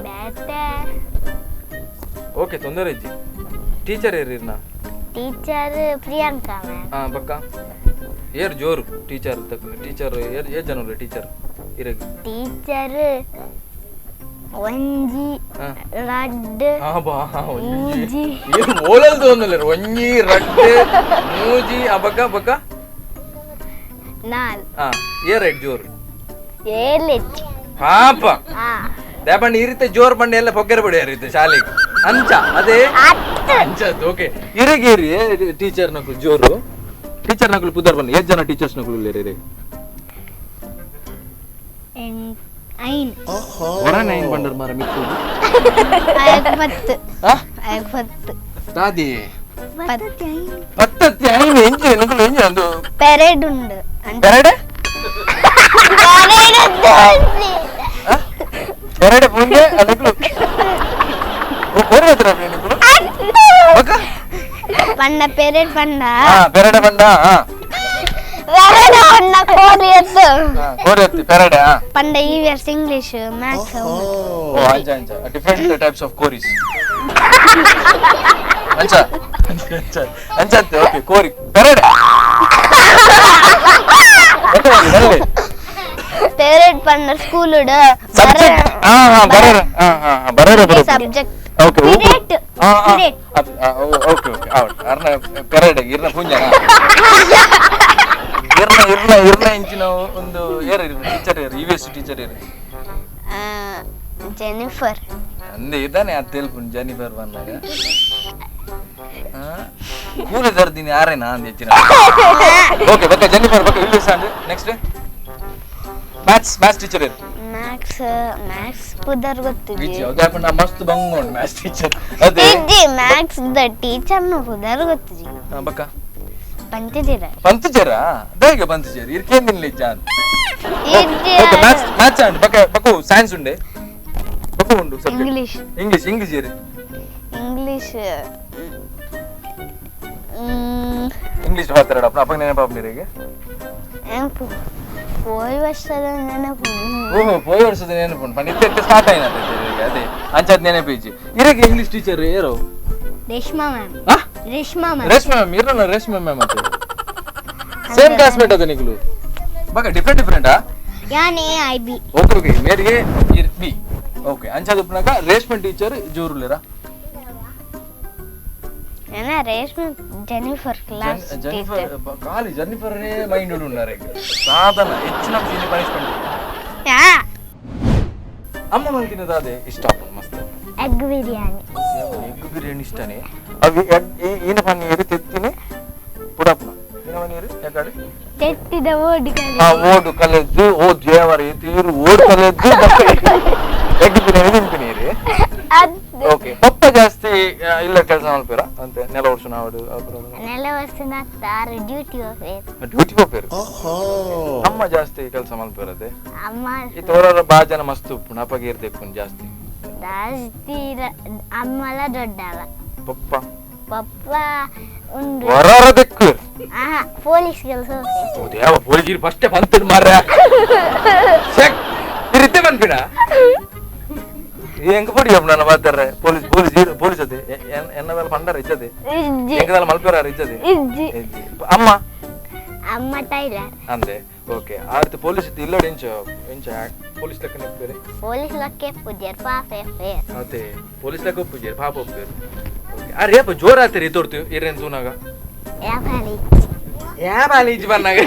ಬೇತೆ. ಓಕೆ, ತೊಂದರೆ ಇಜ್ಜಿ. ಟೀಚರ್ ಏರಿರ್ನ? Teacher Priyanka ma'am. ಬಕ್ಕ ಏರ್ ಜೋರು ಟೀಚರ್? ಟೀಚರ್ ಏರ್ ಏರ್ ಜನ ಟೀಚರ್ ಇರಗ್? ಟೀಚರ್ ಒಂಜಿ ರಡ್ಡ್ ಮೂಜಿ. ಏನು ಓಲಲ್ದು ಒಂದಲ್ಲ, ಒಂಜಿ ರಡ್ಡ್ ಮೂಜಿ. ಆ ಬಕ್ಕ ಬಕ್ಕ? ನಾಲ್. ಏರ್ ರೈಟ್ ಜೋರು? ಏಲೆಚ್ಚಿ. ಪಾಪ. ದಾಪಂಡ ಈ ರೀತಿ ಜೋರ್ ಬಂಡೆ ಎಲ್ಲ ಪೊಗ್ಗೆರ ಬಡಿ ರೀತಿ ಶಾಲೆಗೆ ಅಂಚ ಅದೇ ಅಂಚ. ಓಕೆ, ಇರಗೇರಿ ಟೀಚರ್ ನಕಲು ಜೋರು ಟೀಚರ್ ನಕಲು ಪುದರ್ ಬನ್ನಿ. ಎಷ್ಟು ಜನ ಟೀಚರ್ಸ್ ನಕಲು ಇಲ್ಲ ರೀ? ಐನ್. ಹೊರನ ಐನ್ ಬಂಡರ್ ಮಾರ ಮಿತ್ತು. ಅಯಕ್ ಪತ್ತು. ಆ? ಅಯಕ್ ಪತ್ತು. ದಾದಿ ಪತ್ತು. ಪತ್ತತ್ತಿ ಐನ್ ಎಂಜೆ ನಕಲು ಎಂಜೆ ಅಂದು? ಪೆರೇಡ್ ಉಂಡು. ಪೆರಡೆ. ಪೆರೇಡ್ ಉಂಡು. ಪೆರಡೆ ಪುಂಜೆ ನಕಲು ಕೋರಿ ಹತ್ರ ನಕಲು ಬಕ್ಕ. ಪಂಡ ಪೆರೇಡ್ ಪಂಡ. ಹಾ, ಪೆರಡೆ ಬಂಡ. ಹಾ. ಪೆರೇಡ್ ಪಂಡ ಕೋರಿ ಎತ್ತು. ಕೋರಿ ಎತ್ತಿ ಪೆರಡೆ. ಹಾ. ಪಂಡ ಇವಿಎಸ್, ಇಂಗ್ಲಿಷ್, ಮ್ಯಾಥ್ಸ್. ಓ ಅಂಚ ಅಂಚ, ಡಿಫರೆಂಟ್ ಟೈಪ್ಸ್ ಆಫ್ ಕೋರೀಸ್. ಅಂಚ ಅಂಚ ಅಂಚ. ಓಕೆ, ಕೋರಿ ಪೆರಡೆ ಪೆರೇಡ್ ಪಂಡ ಸ್ಕೂಲ್. ಸಬ್ಜೆಕ್ಟ್. ಹಾ ಹಾ, ಬರರ. ಹಾ ಹಾ, ಬರರ ಬರರ. Subject. Okay. Period. Period. Okay okay, out ಅರ್ನ ಪೆರಡೆ ಇರ್ನ ಪುಂಜನ ಇರ್ನ ಇರ್ನ ಇರ್ನ ಇಂಚಿನ ಒಂದು ಏರ್ ಟೀಚರ್ ಏರು ಇ ವಿ ಎಸ್ ಟೀಚರ್ ಏರು? ಜೆನಿಫರ್. ಅಂದೆ ಇದ್ದಾನೆ ಅದು ತೆಲ್ಪುಂಡು ಜೆನಿಫರ್ ಬಂದಾಗ ಕೂಲಿ ತರ್ತೀನಿ ಯಾರೇನಾ ಅಂದ ಹೆಚ್ಚಿನ. ಓಕೆ, ಬಕ್ಕ ಜೆನಿಫರ್ ಬಕ್ಕ ಇಲ್ಲಿ and next maths maths teacher ಏರು? ಮ್ಯಾಥ್ಸ್ ಮ್ಯಾಥ್ಸ್ ಪುದರ್ ಗೊತ್ತಿದೆ. ವಿಜಿ ಹೌದು, ನಾ ಮಸ್ತ್ ಬಂಗ್ ಉಂಟು ಮ್ಯಾಥ್ಸ್ ಟೀಚರ್ ಅದೇ. ಇಜ್ಜಿ, ಮ್ಯಾಥ್ಸ್ the teacher ನ ಪುದರ್ ಗೊತ್ತಿಜಿ. ಬಕ್ಕ? ಪಂಚಜಿರ. ಪಂತಜರ ದೇಗ ಪಂತಜರ ಇರ್ಕೇಂದಿಲ್ಲ ಜಾನ್. ಇಜ್ಜಿ. ಓಕೆ, ಮ್ಯಾಥ್ಸ್ ಮ್ಯಾಥ್ಸ್ ಅಂಡ್ ಬಕ್ಕ ಬಕ್ಕ ಸೈನ್ಸ್ ಉಂಡೆ ಬಕ್ಕ ಉಂಡು ಸಬ್ಜೆಕ್ಟ್? ಇಂಗ್ಲಿಷ್. ಇಂಗ್ಲಿಷ್ ಇಂಗ್ಲಿಷ್ ಏರು? ಇಂಗ್ಲಿಷ್. ಇಂಗ್ಲಿಷ್ ಮಾತಾಡಪ್ಪ ಅಪ್ಪ ನೆನಪಾಪ ನೀರಿಗೆ. ನೆನಪು ಪೋಯಿ ವರ್ಷದ ನೆನಪು. ಓಹೋ, ಪೋಯಿ ವರ್ಷದ ನೆನಪು ಪಂಡ ಇತ್ತೆ ಸ್ಟಾರ್ಟ್ ಆಯ್ನ ಅದೇ ಅಂಚಾದ್ ನೆನಪಿಜ್ಜಿ. ಇರಗೆ ಇಂಗ್ಲಿಷ್ ಟೀಚರ್ ಏರೋ? ರೇಷ್ಮಾ ಮ್ಯಾಮ್. ಆ? ರೇಷ್ಮಾ ಮ್ಯಾಮ್. ರೇಷ್ಮಾ ಮ್ಯಾಮ್ ಇರೋಣ. ರೇಷ್ಮಾ ಮ್ಯಾಮ್ ಅತ್ತೆ ಸೇಮ್ ಕ್ಲಾಸ್ಮೇಟ್ ಅದ ನಿಗುಲು ಬಗ ಡಿಫ್ರೆಂಟ್ ಡಿಫ್ರೆಂಟ್ ಆ? ಯಾನ್ A I B. Okay okay, ಮೇರಿಗೆ ಇರ್ ಬಿ. ಓಕೆ, ಅಂಚಾದ ಉಪ್ಪನಾಗ ರೇಷ್ಮಾ ಟೀಚರ್ ಜೋರುಲೇರಾ? ಏನ ರೇಷ್ಮಾ ಜೆನಿಫರ್ ಕ್ಲಾಸ್. ಜೆನಿಫರ್ ಖಾಲಿ ಜೆನಿಫರ್ ಮೈಂಡ್ ಉన్నారు ಸಾಧನ ಹೆಚ್ಚಿನ ಪನಿಷ್ಮೆಂಟ್. ಯಾ. ಅಮ್ಮ ಮಲ್ತಿನದ ಅದೇ ಇಷ್ಟ ಆಪುಂಡು ಮಸ್ತ್. ಎಗ್ ಬಿರಿಯಾನಿ. ಎಗ್ ಬಿರಿಯಾನಿ ಇಷ್ಟನೇ. ಅవి ಈನ ಪನ್ನೀರು ತೆತ್ತಿನಿ ಪುಡಪ್ನ ಈನ ಪನ್ನೀರು ಯಾಕಡೆ. ತೆತ್ತಿದ ಓಡಿ. ಆ ಓಡು ಕಲೆದ್ದು ಓ ದೇವರೇ ತೀರು ಓಡು ಕಲೆದ್ದು ಎಗ್ ಬಿರಿಯಾನಿ ತಿಂತೀನಿ. ಓಕೆ, ಪಪ್ಪ ಜಾಸ್ತಿ ಇಲ್ಲ ಕೆಲಸ ಮಲ್ಪೇರ ಅಂತೆ ನೆಲ ವರ್ಷ ನಾವಡು? ನೆಲ ವರ್ಷ ತಾರು ಡ್ಯೂಟಿ ಹೋಗ್ಬೇಕು. ಡ್ಯೂಟಿ ಹೋಗ್ಬೇರು. ಅಮ್ಮ ಜಾಸ್ತಿ ಕೆಲಸ ಮಲ್ಪೇರದೆ? ಅಮ್ಮ. ಈ ತೋರರ ಬಾ ಜನ ಮಸ್ತ್ ಉಪ್ಪುಂಡು ಅಪ್ಪಗೆ ಇರ್ಬೇಕು ಜಾಸ್ತಿ. ಜಾಸ್ತಿ ಅಮ್ಮಲ ದೊಡ್ಡಲ್ಲ. ಪಪ್ಪ? ಪಪ್ಪ ಉಂಡು. ಹೊರರ ದಿಕ್ಕು. ಆಹಾ, ಪೊಲೀಸ್ ಕೆಲಸ. ಓ ದೇವ, ಪೊಲೀಸ್ ಫಸ್ಟ್ ಬಂತು ಮಾರ್ರೆ. ಈ ರೀತಿ ಬಂದ್ಬಿಡ ಹೆಂಗ ಪೊಡಿ ನನ್ನ ಮಾತಾಡ್ರೆ ಪೊಲೀಸ್ ಪೊಲೀಸ್ ಪೊಲೀಸ್ ಅದೇ ಎನ್ನ ಮೇಲೆ ಪಂಡಾರ ಇಜ್ಜದೆ ಹೆಂಗದಲ್ಲ ಮಲ್ಪೇರಾರ ಇಜ್ಜದೆ. ಇಜ್ಜಿ. ಅಮ್ಮ? ಅಮ್ಮ ಟೈಲರ್. ಅಂದೆ. ಓಕೆ, ಆರ್ತಿ ಪೊಲೀಸ್ ಇಲ್ಲೋಡಿ ಇಂಚ ಇಂಚ ಪೊಲೀಸ್ ಲೆಕ್ಕ ಬೇರೆ. ಪೊಲೀಸ್ ಲೆಕ್ಕ ಪೂಜಾರ್ ಪಾಪ ಫೇರ್. ಅದೇ ಪೊಲೀಸ್ ಲೆಕ್ಕ ಪೂಜಾರ್ ಪಾಪ ಒಪ್ಪೇರು. ಓಕೆ, ಅರೆ ಅಪ್ಪ ಜೋರ್ ಆತೀರಿ ತೋರ್ತೀವಿ ಇರೇನು ತೂನಾಗ? ಯಾ ಬಾಲಿ ಇಜ್ಜಿ ಬಂದಾಗ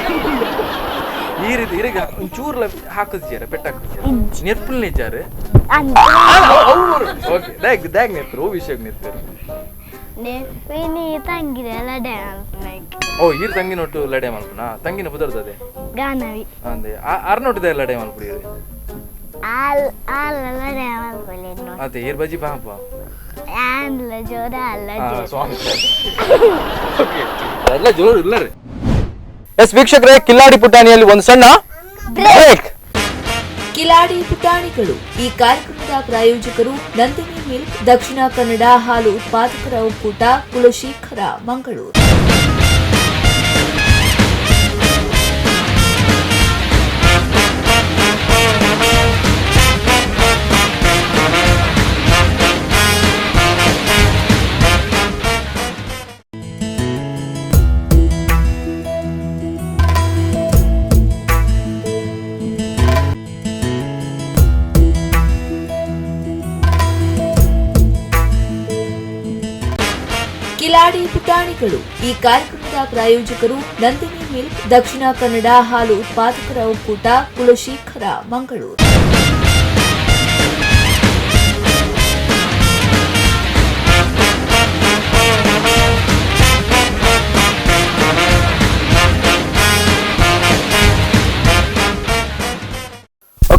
ಈ ರೀತಿ ಇರಗ ಒಂಚೂರ್ಲ ಹಾಕುದಿದ್ದಾರೆ ಪೆಟ್ಟ ಹಾಕುದಿದ್ದಾರೆ ನೆರ್ಪುಲ್ ನಿಜಾರೆ. ಓಕೆ, ದ್ಯಾಗ್ ದ್ಯಾಗ್ ನೆತ್ತರು ವಿಷಯಕ್ಕೆ ನೆತ್ತರು. ನೆರ್ಪಿನಿ ತಂಗಿದ ಲಡೆ. ಓ, ಈರ್ ತಂಗಿನೊಟ್ಟು ಲಡೆ ಮಲ್ಪುನಾ? ತಂಗಿನ ಪುದರ್ದದೆ? ಗಾನವಿ. ಅಂದೆ ಅರ್ನೊಟ್ಟದ ಲಡೆ ಮಲ್ಪುಡಿ? ಆಲ್ ಆಲ್ ಲಡೆ ಮಲ್ಪುಲಿ. ಅದೇ ಈರ್ ಬಜಿ ಪಾಪ. ಆನ್ಲ ಜೋರ ಅಲ್ಲ ಜೋರ. ಸ್ವಾಮಿ. ಓಕೆ, ಎಲ್ಲ ಜೋರು ಇಲ್ಲ ರೀ. ಎಸ್ ವೀಕ್ಷಕರೇ, ಕಿಲ್ಲಾಡಿ ಪುಟಾಣಿಯಲ್ಲಿ ಒಂದು ಸಣ್ಣ ಬ್ರೇಕ್. ಕಿಲಾಡಿ ಪುಟಾಣಿಗಳು ಈ ಕಾರ್ಯಕ್ರಮದ ಪ್ರಾಯೋಜಕರು ನಂದಿನಿ ಮಿಲ್ಕ್, ದಕ್ಷಿಣ ಕನ್ನಡ ಹಾಲು ಉತ್ಪಾದಕರ ಒಕ್ಕೂಟ, ಕುಲಶೇಖರ, ಮಂಗಳೂರು. ಕಿಲಾಡಿ ಪುಟಾಣಿಗಳು ಈ ಕಾರ್ಯಕ್ರಮದ ಪ್ರಾಯೋಜಕರು ನಂದಿನಿ ಮಿಲ್ಕ್, ದಕ್ಷಿಣ ಕನ್ನಡ ಹಾಲು ಉತ್ಪಾದಕರ ಒಕ್ಕೂಟ, ಕುಲಶೇಖರ, ಮಂಗಳೂರು.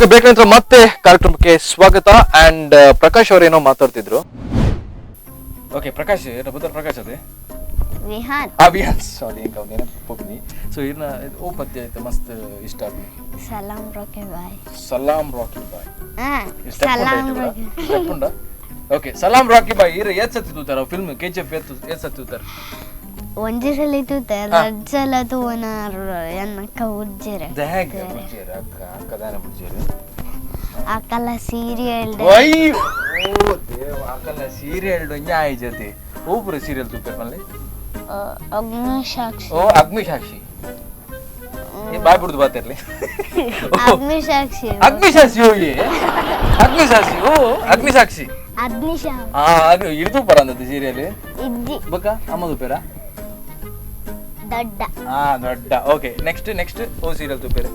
Okay, break ನಂತರ ಮತ್ತೆ ಕಾರ್ಯಕ್ರಮಕ್ಕೆ ಸ್ವಾಗತ. ಅಂಡ್ ಪ್ರಕಾಶ್ ಅವರೇನೋ ಮಾತಾಡ್ತಿದ್ರು. ಓಕೆ ಪ್ರಕಾಶ್, ಪ್ರಕಾಶ್ ಅದೇ ವಿಹಾನ್. ಆ ವಿಹಾನ್, ಸಾರಿ, ಎಂಕ ಪೋಪಿನಿ. ಸೊ ಇರ್ನ ಓ ಪದ್ಯ ಆಯ್ತು ಮಸ್ತ್ ಇಷ್ಟ ಆಪಿ? ಸಲಾಂ ರಾಕಿ ಬಾಯ್. ಸಲಾಂ ರಾಕಿ ಬಾಯ್. ಸಲಾಂ ರಾಕಿ. Okay, Salaam Rocky boy. ಇರ ಏತ್ ಸತಿ ತೂತಾರ film K G F? ಏತ್ ಸತಿ ತೂತಾರ? ಒಂಜಿ ಸಲ ತೂತೆ, ರಡ್ಡ್ ಸಲ ತೂವನ ಎನ್ನಕ್ಕ ಉಜ್ಜೆರೆ. ದಾಗ್ ಬುಜ್ಜೇರ್? ಅಕ್ಕ ಅಕ್ಕ ದಾನ ಬುಜ್ಜೇರ್? ಅಕ್ಕಲ ಸೀರಿಯಲ್. ಅಯ್ಯೋ ಓ ದೇವ, ಅಕ್ಕಲ ಸೀರಿಯಲ್ ಒಂಜಿ ಆಯಿ ಜೊತೆ. ಓ ಪೂರ ಸೀರಿಯಲ್ ತೂಪೆರ್ ಪನ್ಲೆ? ಅಗ್ನಿಸಾಕ್ಷಿ. ಓ ಅಗ್ನಿಸಾಕ್ಷಿ. ಏ ಬಾಯ್ ಬಿಡುದು ಬಾತಿರ್ಲಿ. ಅಗ್ನಿಸಾಕ್ಷಿ. ಅಗ್ನಿಸಾಕ್ಷಿ ಹೋಗಿ, ಅಗ್ನಿಸಾಕ್ಷಿ, ಓ ಅಗ್ನಿಸಾಕ್ಷಿ. ಅಗ್ನಿಸಾಕ್ಷಿ. ಆ ಅದು ಇರ್ದು ಪರ ಅಂದದ್ದು ಸೀರಿಯಲ್. ಇಜ್ಜಿ. ಬೊಕ್ಕ ಅಮ್ಮ ತೂಪೆರಾ? ದೊಡ್ಡ. ಹಾ ದೊಡ್ಡ. Okay, next next ಓ ಸೀರಿಯಲ್ ತೂಪೆರ್?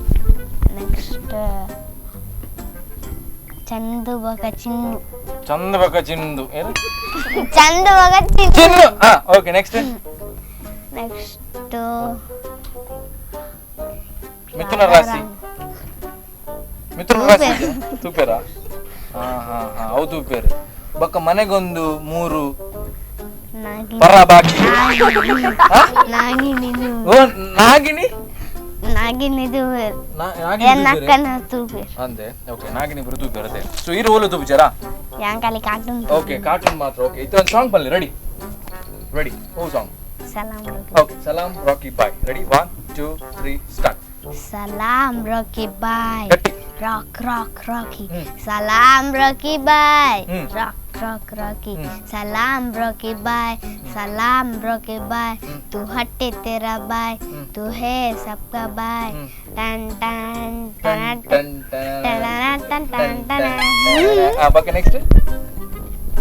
ನೆಕ್ಸ್ಟ್ ಚಂದು ಬೊಕ ಚಿನ್ನು. ಚಂದ ಬೊಕ ಚಿಂದು ಏನು? ಚಂದು ಬೊಕ ಚಿನ್ನು. ಚಿನ್ನು. ಹಾ okay, next. Next ಮಿಥುನ ರಾಶಿ. ಮಿಥುನ ರಾಶಿ ತೂಪೆರಾ? ಹಾ ಹಾ ಹಾ, ಅವು ತೂಪೆರ್. ಬೊಕ್ಕ ಮನೆಗೊಂದು ಮೂರು ನಾಗಿನಿ. ಪರ ಬಾಕಿ. ನಾಗಿನಿ. ಓ ನಾಗಿನಿ. ನಾಗಿನಿ ತೂಪೆರ್. ನಾಗಿನಿ ಎನ್ನ ತೂಪೆರ್? ಅಕ್ಕನ ತೂಪೆರ್. ಅಂದೆ. ಓಕೆ, ನಾಗಿನಿ ಬರು ತೂಪೆರ್ ಅದೇ. ಸೊ ಇರು ಓಲು ತೂಪುಜಾರಾ? ಯಾಂಕಲಿ cartoon. Okay, cartoon ಮಾತ್ರ. ಓಕೆ, ಇದು ಒಂದು ಸಾಂಗ್ ಬನ್ನಿ. ರೆಡಿ ರೆಡಿ, ಓ song? Salaam Rocky. Okay, Salaam Rocky Bhai. Ready, 1 2 3 start. Salaam Rocky Bhai. ಗಟ್ಟಿ. Rock rock Rocky. Salaam Rocky Bhai. Rock rock Rocky. Salaam Rocky Bhai. Salaam Rocky Bhai. तू हटे तेरा बाय, तू है सबका बाय. Ton ton ton ton ton ton ton ton. ಆ ಬಗ್ಗೆ next.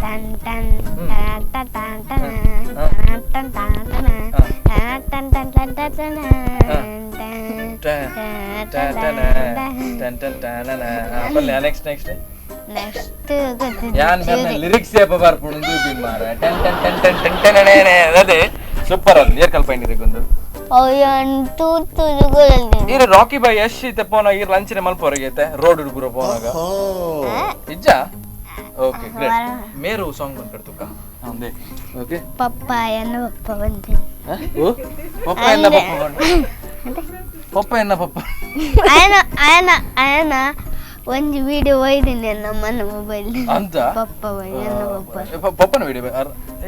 Ton ton ton ton ton ton ton ton ton ton ton ton ton ton ton. Next next. Next ಯಾನ್ ಮೆರ್ನ ಲಿರಿಕ್ಸ್ ಏಪ ಬರ್ಪುಂಡು ತೂಪಿನ್ ಮಾರ. Ton ton ton ton ton ton ಅದೇ super. ಅದು ಏರ್ ಕಲ್ಪೈಂಡಿರಿ ಗೊಂದು. ಈರ್ ರಾಕಿ ಬಾಯ್ ಯಶ್ ಇತ್ತೆ ಪೋನ ಈರ್ ಲಂಚನೆ ಮಲ್ಪೊರಗೈತೆ ರೋಡ್ ಪೂರ ಪೋನಾಗ ಇಜ್ಜಾ? Okay great. ಮೇರು ಸಾಂಗ್ ಬಂದ್ ತುಕ್ಕ ಅಂದೆ. ಓಕೆ, ಪಪ್ಪ ಎನ್ನ ಪಪ್ಪ ಬಂದೆ. ಓ ಪಪ್ಪ ಎನ್ನ ಪಪ್ಪ ಬಂದೆ. ಪಪ್ಪ ಎನ್ನ ಪಪ್ಪ. ಅಯನ ಅಯನ ಅಯನ ಒಂಜಿ ವಿಡಿಯೋ ಒಯ್ದಿನಿ ನಮ್ಮನ್ನ ಮೊಬೈಲ್. ಅಂತ ಪಪ್ಪ ಎನ್ನ ಪಪ್ಪ. ಪಪ್ಪನ ವಿಡಿಯೋ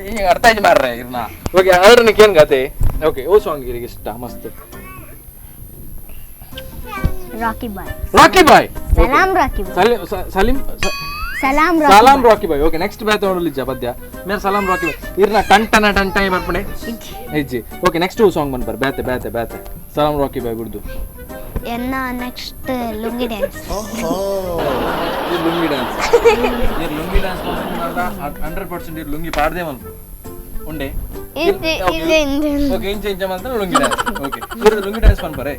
ಈಗ ಅರ್ಥ ಆಯ್ತು ಮಾರ್ರೆ ಇರ್ನ. ಓಕೆ, ಅದ್ರ ಏನ್ ಗತೆ? ಓಕೆ, ಓ ಸಾಂಗ್ ಇರಿಗೆ ಇಷ್ಟ ಮಸ್ತ್? ರಾಕಿ ಬಾಯ್. ರಾಕಿ ಬಾಯ್. ಸಲಾಂ ರಾಕಿ ಬಾಯ್. ಸಲೀಂ ಸಲಾಂ. ಸಲಾಂ ರಾಕಿ ಬಾಯ್. ಓಕೆ, ನೆಕ್ಸ್ಟ್ ಬ್ಯಾತ್ ನೋಡಲಿಜ್ಜ ಪದ್ಯ ಮೇರೆ ಸಲಾಂ ರಾಕಿ ಬಾಯ್. ಇರ್ನ ಟನ್ ಟನ ಟನ್ ಟೈ ಬರ್ಪಣೆ ಇಜ್ಜಿ. Okay, next song ಬಂದ್ಬರ್ ಬ್ಯಾತೆ ಬ್ಯಾತೆ ಬ್ಯಾತೆ ಸಲಾಂ ರಾಕಿ ಬಾಯ್ ಬಿಡ್ದು. ಎನ್ನ next lungi dance. Lungi dance. ಇರ್ ಲುಂಗಿ ಡ್ಯಾನ್ಸ್ 100% ಇರ್ ಲುಂಗಿ ಪಾಡ್ದೆ ಮಲ್ಪು ಉಂಡೆ. ಓಕೆ, ಇಂಚ ಇಂಚ ಮಾತ್ರ ಲುಂಗಿ ಡ್ಯಾನ್ಸ್. ಓಕೆ, ಇರ್ ಲುಂಗಿ ಡ್ಯಾನ್ಸ್ ಪನ್ಪರೆ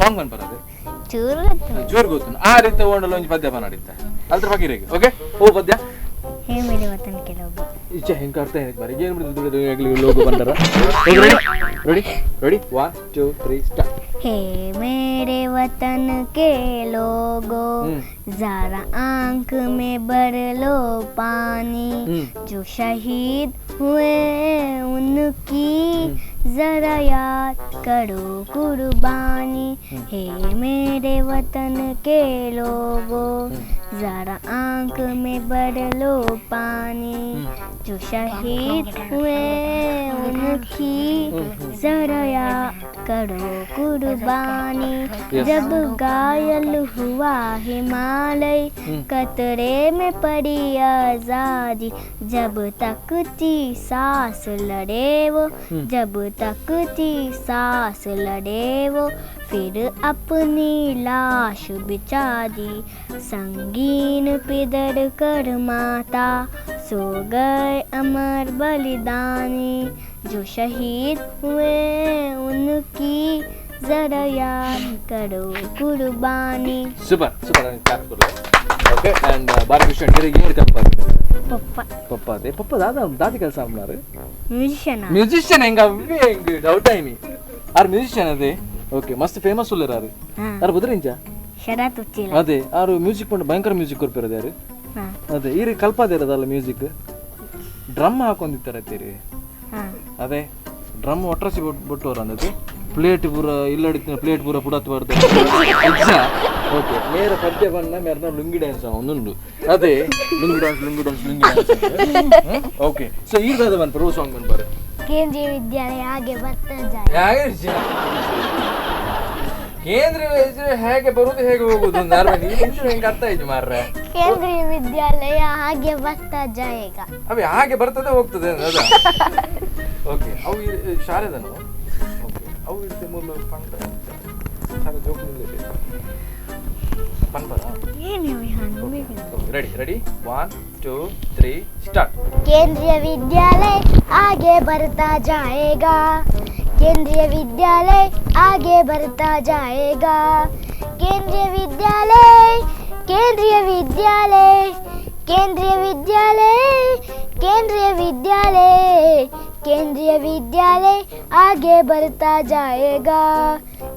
ಸಾಂಗ್ ಪನ್ಪರೆ ಅದು ಚೂರು ಚೂರು ಗೊತ್ತು. ಆ ರೀತಿ ಓಂಡಲ ಒಂಜಿ ಪದ್ಯ ಪನಾಡಿತ್ತೆ ಅಲ್ದ್ರ ಬಗ್ಗೆ. ಓಕೆ, ಓ ಪದ್ಯ? ಹೇ ಮೇರೆ ವತನ್ ಕೆ ಲೋಗೋ. ಇಚ್ಛೆ ಹೆಂಗೆ ಅರ್ಥ ಏನಕ್ಕೆ ಬಾರಿ ಏನು ಬಿಡ್ದು ಲೋಗೋ ಬಂದರ. Ready ready ready, 1 2 3 start. हे मेरे वतन के लोगो, जरा आंख में भर लो पानी, जो शहीद हुए उनकी जरा याद करो कुर्बानी. हे मेरे वतन के लोगो, जरा आंख में भर लो पानी, जो शहीद हुए उनकी जरा याद करो कुर्बानी. जब घायल हुआ हिमालय, कतरे में पड़ी आजादी, जब तक थी सांस लड़े वो, जब तक थी सांस लड़े वो, फिर अपनी लाश बिछा दी. संगीन पिदर कर माता सो गए अमर बलिदानी, जो शहीद हुए उनकी जरा याद करो कुर्बानी. Super super. Okay, and Balakrishna ಏನು ಕಲ್ಪಾದ? ಪಪ್ಪ. ಪಪ್ಪ ಅದೇ ಪಪ್ಪ. ದಾದಾ ದಾದಿ ಕೆಲಸ ಮಾಡ್ನಾರು? ಮ್ಯೂಸಿಷಿಯನ್. ಮ್ಯೂಸಿಷಿಯನ್ ಹೆಂಗ ಹೆಂಗ್ ಡೌಟ್ ಆಯ್ನಿ ಆರ್ ಮ್ಯೂಸಿಷಿಯನ್ ಅದೇ. ಓಕೆ, ಮಸ್ತ್ ಫೇಮಸ್ ಉಲ್ಲೇರ್ ಆರು. ಆರ್ ಬುದ್ರಿಂಚ? Sharath Uchila. ಅದೇ ಆರು ಮ್ಯೂಸಿಕ್ ಪಂಡ ಭಯಂಕರ ಮ್ಯೂಸಿಕ್ ಕೊರ್ಪಿರೋದು ಯಾರು? ಅದೇ ಈರು ಕಲ್ಪಾದಿರೋದಲ್ಲ ಮ್ಯೂಸಿಕ್, ಡ್ರಮ್ ಹಾಕೊಂಡಿತ್ತಾರೆ ತೀರಿ. ಅದೇ ಡ್ರಮ್ ಒಟ್ರಸಿ ಬಿಟ್ಟವರ ಅಂದದ್ದು ಪ್ಲೇಟ್ ಪೂರ ಇಲ್ಲಡಿತ್ತಿನ ಪ್ಲೇಟ್ ಪೂರ ಪುಡತ್ ಬಾರ್ದು. ಓಕೆ ಮೇರ ಪದ್ಯ ಬಣ್ಣ ಮೇರ್ನ ಲುಂಗಿ ಡ್ಯಾನ್ಸ್ ಒಂದುಂಡು. ಅದೇ lungi dance lungi dance lungi dance. Okay so ಈರ್ದಾದ ಬಂದ್ಪರು song ಬಂದ್ಪಾರೆ. ಕೇಂದ್ರೀಯ ವಿದ್ಯಾಲಯ ಹಾಗೆ ಬರ್ತಾ ಜಾಯ. ಕೇಂದ್ರೀಯ ಹೇಗೆ ಬರುದು ಹೇಗೆ ಹೋಗುದು ಹೆಂಗೆ ಅರ್ಥ ಆಯ್ತು ಮಾರ್ರೆ. ಕೇಂದ್ರೀಯ ವಿದ್ಯಾಲಯ ಹಾಗೆ ಬರ್ತಾ ಜಾಯೇಗ. ಅವೇ ಹಾಗೆ ಬರ್ತದೆ ಹೋಗ್ತದೆ. ಓಕೆ ಅವು ಶಾಲೆದನು. ಓಕೆ ಅವು ಇರುತ್ತೆ ಮೂಲ ಪಂಡ ಶಾಲೆ ಜೋಕ್ ಪನ್ಪರ. Ready ready 1 2 3 start. Kendriya Vidyalaya आगे बढ़ता जाएगा, केंद्रीय विद्यालय आगे बढ़ता जाएगा, केंद्रीय विद्यालय, केंद्रीय विद्यालय, केंद्रीय विद्यालय, केंद्रीय विद्यालय, केंद्रीय विद्यालय आगे बढ़ता जाएगा,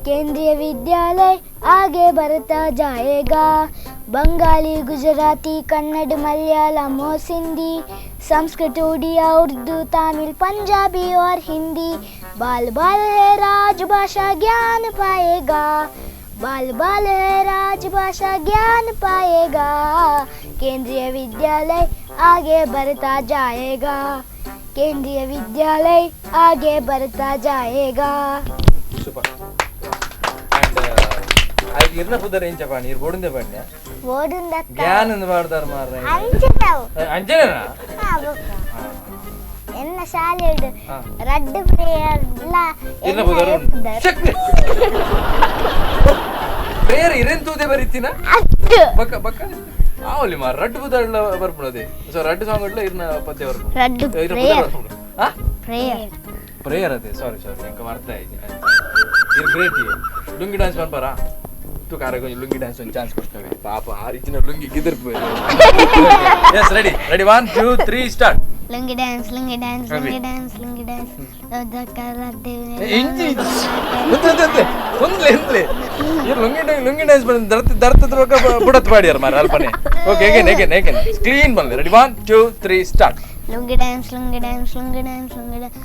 केंद्रीय विद्यालय आगे बढ़ता जाएगा। बंगाली, गुजराती, कन्नड़, मलयालम और सिंधी, संस्कृत, उड़िया, उर्दू, तमिल, पंजाबी और हिंदी। बाल बाल है राजभाषा ज्ञान पाएगा, बाल बाल है राजभाषा ज्ञान पाएगा, केंद्रीय विद्यालय आगे बढ़ता जाएगा, केंद्रीय विद्यालय आगे बढ़ता जाएगा. ಸೂಪರ್. ಅಂಡ್ ಇರ್ನ ಪುದರ್ ಎಂಚ ಪಾಣಿ ಇರ್ ಬೋಡುಂದೆ ಪಾಣ್ಯ ಓಡುಂದ ಜ್ಞಾನ ಎಂದು ಮಾಡ್ದಾರ ಮಾರ್ರೆ. ಅಂಚತಾವು ಅಂಜನೇನಾ? ಎನ್ನ ಶಾಲೆ ರಡ್ಡು ಪ್ರೇಯರ್ ಇರ್ನ ಪುದರ್ ಪ್ರೇಯರ್ ಇರೆಂತೂದೆ ಬರೀತಿನ ಬಕ್ಕ ಬಕ್ಕ ಆವಲಿ ಮಾರ್ ರಡ್ಡು ಪುದರ್ಲ ಬರ್ಪುಣದೆ. ಸೊ ರಡ್ಡು ಸಾಂಗ್ ಇಡ್ಲ ಇರ್ನ ಪದ್ಯ ಬರ್ಪುಣ. ರಡ್ಡು prayer prayer prayer ಅದೇ. ಸಾರಿ ಸಾರಿ ಎಂಕ ಮರ್ತಾ ಇದ್ದೆ. ಇರ್ ಗ್ರೇಟ್. ಲುಂಗಿ ಡ್ಯಾನ್ಸ್ ಪನ್ಪಾರಾ? ತು ಕಾರಗೊಂಜಿ ಲುಂಗಿ ಡ್ಯಾನ್ಸ್ ಒಂದು ಚಾನ್ಸ್ ಕೊಡ್ತೇವೆ ಪಾಪ ಆ ರೀತಿನ lungi ಗಿದರ್ಪು. Yes ready ready 1 2 3 start. Lungi dance lungi dance lungi dance lungi dance ಇಂಜಿ ಒಂದೇ ಒಂದ್ಲೆ ಒಂದ್ಲೆ ಇರ್ ಲುಂಗಿ ಲುಂಗಿ ಡ್ಯಾನ್ಸ್ ಬಂದ ದರ್ತ ದರ್ತ ದ್ರೋಕ ಬುಡತ್ ಪಾಡಿಯಾರ ಮಾರ ಅಲ್ಪನೆ. Okay again again again clean ಬಂದ್ಲೆ. Ready 1 2 3 start. Lungi dance lungi dance lungi dance lungi dance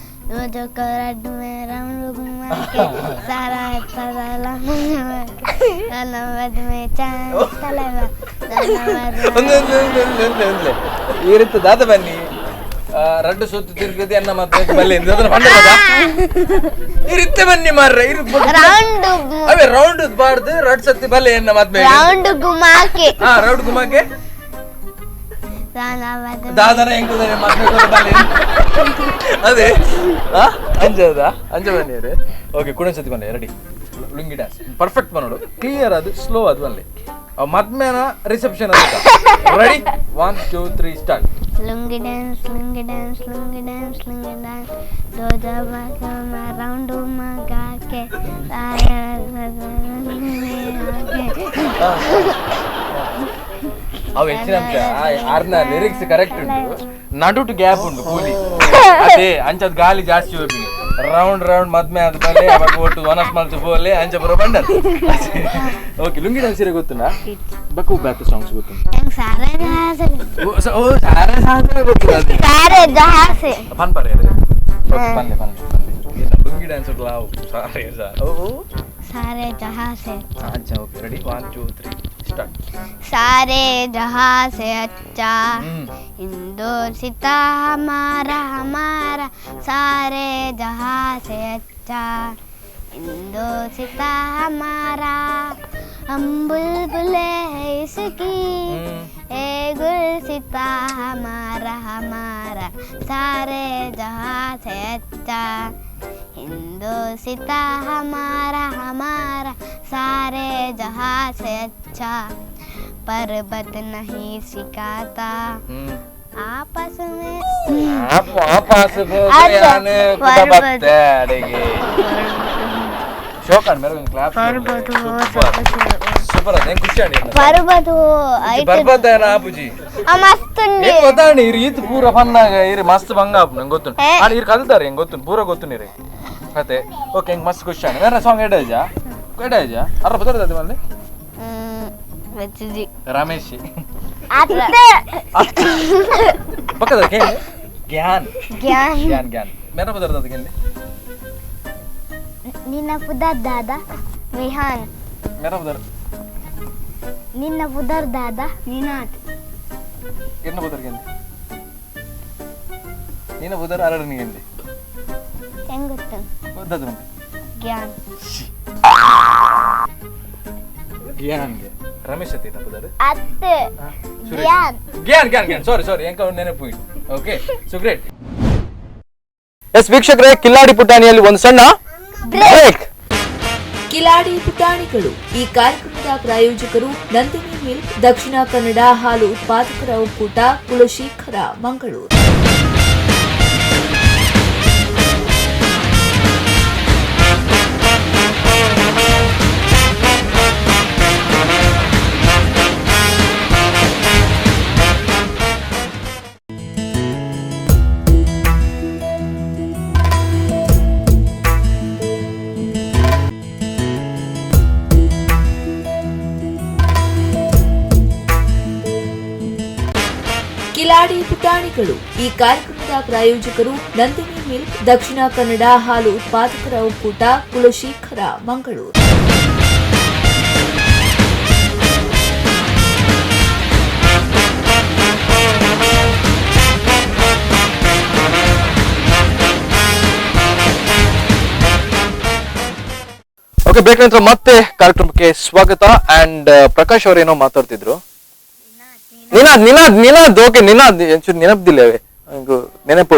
जो करड में राउंड घुमा के सारा सारा लमद में चांद तलवा ಈ ರೀತಿ ದಾದ ಬನ್ನಿ ರಡ್ಡು ಸುತ್ತು ತಿರುಗದೆ ಅನ್ನ ಮಾತ್ರ ಬಲ್ಲೆ ಈ ರೀತಿ ಬನ್ನಿ ಮಾರ್ರೆ. ರೌಂಡ್ ಅವೇ ರೌಂಡ್ ಬಾರ್ದು ರಡ್ ಸತ್ತಿ ಬಲ್ಲೆ ಎನ್ನ ಮಾತ್ರ ರೌಂಡ್ ಗುಮಾಕೆ. ಹಾ ರೌಂಡ್ ಗುಮಾಕೆ ದಾದನ ಹೆಂಗುದಾನೆ ಮಾತ್ರ ಅದೇ ಅಂಜದ ಅಂಜ ಬನ್ನಿ. ಓಕೆ ಕುಣಸತಿ ಬನ್ನಿ. Ready lungi dance perfect ಬನ್ನೋಡು clear ಅದು ಸ್ಲೋ ಅದು ಬನ್ನಿ ಮದ್ಮೇನ reception. Ready 1 2 3 start. Lungi dance lungi dance lungi dance lungi dance ದೋ ಜಬ ರೌಂಡ್ ಮಗಾಕೆ ಅವು ಹೆಚ್ಚಿನ ಅಂಶ ಆರ್ನ ಲಿರಿಕ್ಸ್ ಕರೆಕ್ಟ್ ಉಂಟು, ನಡುಟು ಗ್ಯಾಪ್ ಉಂಟು ಕೂಲಿ ಅದೇ ಅಂಚದ ಗಾಲಿ ಜಾಸ್ತಿ ಹೋಗಿ ರೌಂಡ್ ರೌಂಡ್ ಮದ್ಮೆ ಆದ ಮೇಲೆ ಅವಾಗ ಒಟ್ಟು ವನಸ್ ಮಲ್ತು ಬೋಲೆ ಅಂಚ ಬರೋ ಬಂಡಲ್. ಓಕೆ ಲುಂಗಿ ಡ್ಯಾನ್ಸ್ ಇರೋ ಗೊತ್ತುನಾ? ಬಕ್ಕು ಬ್ಯಾಕ್ ಸಾಂಗ್ಸ್ ಗೊತ್ತು? ಓ ಸಾರೆ ಸಾರೆ ಗೊತ್ತು. ಸಾರೆ ಜಹಾಸೆ ಪನ್ಪರೆ. ಓಕೆ ಪನ್ಲೆ ಪನ್ಲೆ ಪನ್ಲೆ ಲುಂಗಿ ಡ್ಯಾನ್ಸ್ ಲಾವ್ ಸಾರೆ ಸಾರೆ ಓ सारे जहां से अच्छा. Okay ready 1 2 3 start. सारे जहां से अच्छा इंदौर सीता हमारा हमारा, सारे जहां से अच्छा इंदौर सीता हमारा, हम बुलबुले हैं इसकी ए गुल सीता हमारा हमारा, सारे जहां से अच्छा हिंदू सीता हमारा हमारा, सारे जहां से अच्छा। पर्वत नहीं सिखाता आपस में आपस ಸೂಪರ್ ಅದ ಖುಷಿ ಪರ್ವತ ಪರ್ವತ ಆಪುಜಿ ಮಸ್ತ್ ಗೊತ್ತಾಣಿ ಇರು ಈತ್ ಪೂರ ಪನ್ನಾಗ ಇರು ಮಸ್ತ್ ಬಂಗ ಆಪು ನಂಗೆ ಗೊತ್ತು ಇರು ಕಲ್ತಾರೆ ಹೆಂಗ್ ಗೊತ್ತು ಪೂರ ಗೊತ್ತು ನೀರು ಅದೇ. ಓಕೆ ಹೆಂಗ್ ಮಸ್ತ್ ಖುಷಿ ಆಣಿ ಬೇರೆ ಸಾಂಗ್ ಎಡಾಜಾ ಎಡಾಜಾ ಅರ್ರ ಬರ್ತದೆ ಮಲ್ಲಿ. ವೆಚ್ಚಜಿ ರಮೇಶ್ ಅತ್ತೆ ಪಕ್ಕದ ಕೇಳಿ ಗ್ಯಾನ್ ಗ್ಯಾನ್ ಗ್ಯಾನ್ ಗ್ಯಾನ್ ಮೇರ ಬದರ್ದ ಅದಕ್ಕೆ ನಿನ್ನ ಪುದರ್ ದಾದಾ ವಿಹಾನ್ ಮೇರ ಬದರ್ ನಿನ್ನ ಪುದರ್ ದಾದಾ ನಿನಾದ್ ಎನ್ನ ಬದರ್ಗೆ ನಿನ್ನ ಬದರ್ ಅರಡನಿಗೆ ಹೆಂಗ್ ಗೊತ್ತು ದಾದ ಗ್ಯಾನ್ ಗ್ಯಾನ್ಗೆ ರಮೇಶ್ ಅತ್ತಿ ಬದರ್ ಅತ್ತೆ ಗ್ಯಾನ್ ಗ್ಯಾನ್ ಗ್ಯಾನ್ ಗ್ಯಾನ್ ಸಾರಿ ಸಾರಿ ಎಂಕ ನೆನಪು okay so great S ವೀಕ್ಷಕರೇ ಕಿಲ್ಲಾಡಿ ಪುಟಾಣಿಯಲ್ಲಿ ಒಂದು ಸಣ್ಣ ಬ್ರೇಕ್. ಕಿಲಾಡಿ ಪುಟಾಣಿಗಳು ಈ ಕಾರ್ಯಕ್ರಮದ ಪ್ರಾಯೋಜಕರು ನಂದಿನಿ ಮಿಲ್ಕ್, ದಕ್ಷಿಣ ಕನ್ನಡ ಹಾಲು ಉತ್ಪಾದಕರ ಒಕ್ಕೂಟ, ಕುಲಶೇಖರ, ಮಂಗಳೂರು. ಕಿಲಾಡಿ ಪುಟಾಣಿಗಳು ಈ ಕಾರ್ಯಕ್ರಮದ ಪ್ರಾಯೋಜಕರು ನಂದಿನಿ ಮಿಲ್ಕ್, ದಕ್ಷಿಣ ಕನ್ನಡ ಹಾಲು ಉತ್ಪಾದಕರ ಒಕ್ಕೂಟ, ಕುಲಶೇಖರ, ಮಂಗಳೂರು. ಓಕೆ, ಬ್ರೇಕ್ ನಂತರ ಮತ್ತೆ ಕಾರ್ಯಕ್ರಮಕ್ಕೆ ಸ್ವಾಗತ. ಅಂಡ್ ಪ್ರಕಾಶ್ ಅವರೇನೋ ಮಾತಾಡ್ತಿದ್ರು. ನಿನಾದ್ ನಿನಾದ್ ನಿನಾದ್ ಓಕೆ ನಿನಾದ್ ಒಂಚೂರು ನೆನಪ್ದಿಲ್ಲ ನೆನಪು.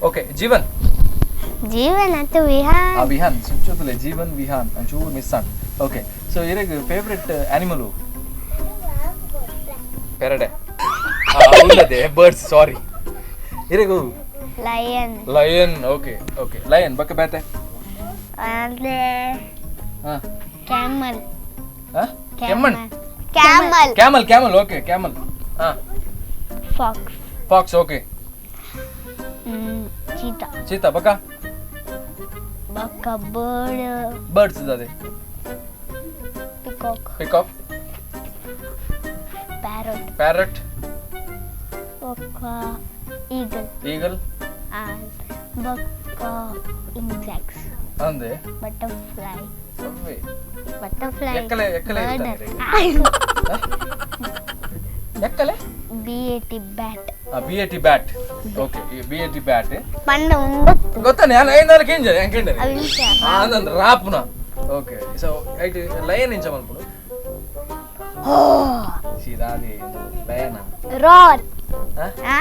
ಓಕೆ ಜೀವನ್ ಜೀವನ್ ಅತ್ತು ವಿಹಾನ್ ಆ ವಿಹಾನ್ ಸುಂಚೂತಲೆ ಜೀವನ್ ವಿಹಾನ್ ಒಂಚೂರು ಮಿಸ್ ಆನ್. ಓಕೆ ಸೊ ಇರಗ್ ಫೇವ್ರೆಟ್ ಆನಿಮಲ್ ಪೆರಡೆ ಉಲ್ಲದೆ ಬರ್ಡ್ಸ್ ಸಾರಿ ಇರಗು lion lion okay okay lion ಬಕ್ಕ ಬೇತೆ ಅಂದ್ರೆ ಹಾ ಕ್ಯಾಮಲ್ ಹಾ Kemmannu camel camel camel okay camel ಹಾ fox fox okay cheetah cheetah ಬಕ್ಕ ಬಕ್ಕ ಬರ್ಡ್ ಬರ್ಡ್ಸ್ ಅದೇ peacock peacock parrot parrot ಬಕ್ಕ eagle eagle and ಬಕ್ಕ ಇನ್ಸೆಕ್ಟ್ಸ್ ಅಂದೆ ಬಟರ್ಫ್ಲೈ ಅವ್ವೆ. ಬಟರ್ಫ್ಲೈ ಎಕ್ಕಲೆ ಎಕ್ಕಲೆ ಇರ್ತಾನೆ ಎಕ್ಕಲೆ B A T bat B A T bat okay B A T bat ಪಂಡ ಉಂದತ್ತು ಗೊತ್ತಾನೆ ನಾನು ಐನಾರು ಕೇಂಜ ಎಂಕೆಂಡೆ ಅವಿಂಚ ಆನಂದ್ ರಾಪ್ನ okay so ಐಟ್ ಲಯನ್ ಇಂಚ ಮಲ್ಪುಡು ಸೀದಾದಿ ಲಯನ್ ರಾರ್ ಆ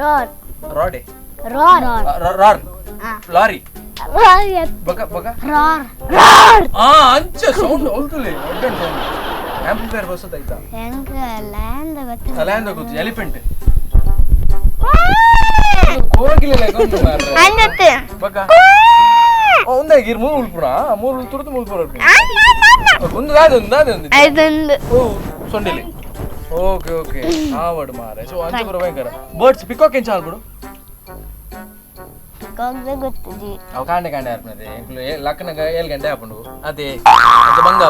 ರಾರ್ ರಾಡೆ ರಾರ್ ರಾರ್ ಆ ಲಾರಿ ರಾರ್ ಬಕ ಬಕ ರಾರ್ ರಾರ್ ಆ ಅಂಚ ಸೌಂಡ್ ಹೌದುಲೆ ಒಡ್ಡ ಸೌಂಡ್ ಆಂಪ್ಲಿಫೈಯರ್ ಬಸದಾಯ್ತಾ ಹೆಂಗ ಲಯನ್ ಗೊತ್ತಿಲ್ಲ ಲಯನ್ ಗೊತ್ತು ಎಲಿಫೆಂಟ್ ಕೋಗಿಲೆ ಲೆಕ್ಕ ಮಾರ್ರೆ ಅಂದತ್ತು ಬಕ ಒಂದಾಗಿ ಮೂರು ಉಲ್ಪುಣ ಮೂರು ತುರ್ತು ಮುಲ್ಪುರ ಒಂದು ದಾದೆ ಒಂದು ದಾದೆ ಒಂದು ಐದೊಂದು ಓ ಸೊಂಡಿಲಿ ಓಕೆ ಓಕೆ ಆವಡ್ ಮಾರೆ ಸೊ ಅಂಚ ಬರೋ ಭಯಂಕರ ಬರ್ಡ್ಸ್ ಪಿಕಾಕ್ ಎಂಚ ಆಲ್ಬಿಡು ಪಿಕಾಕ್ದ ಗೊತ್ತಿಜಿ ಅವು ಕಾಂಡೆ ಕಾಂಡೆ ಆರ್ಪಣದೆ ಎಂಕ್ಲು ಲಕ್ಕನಗ 7 ಗಂಟೆ ಆಪುಂಡು ಅದೇ ಅದು ಬಂಗ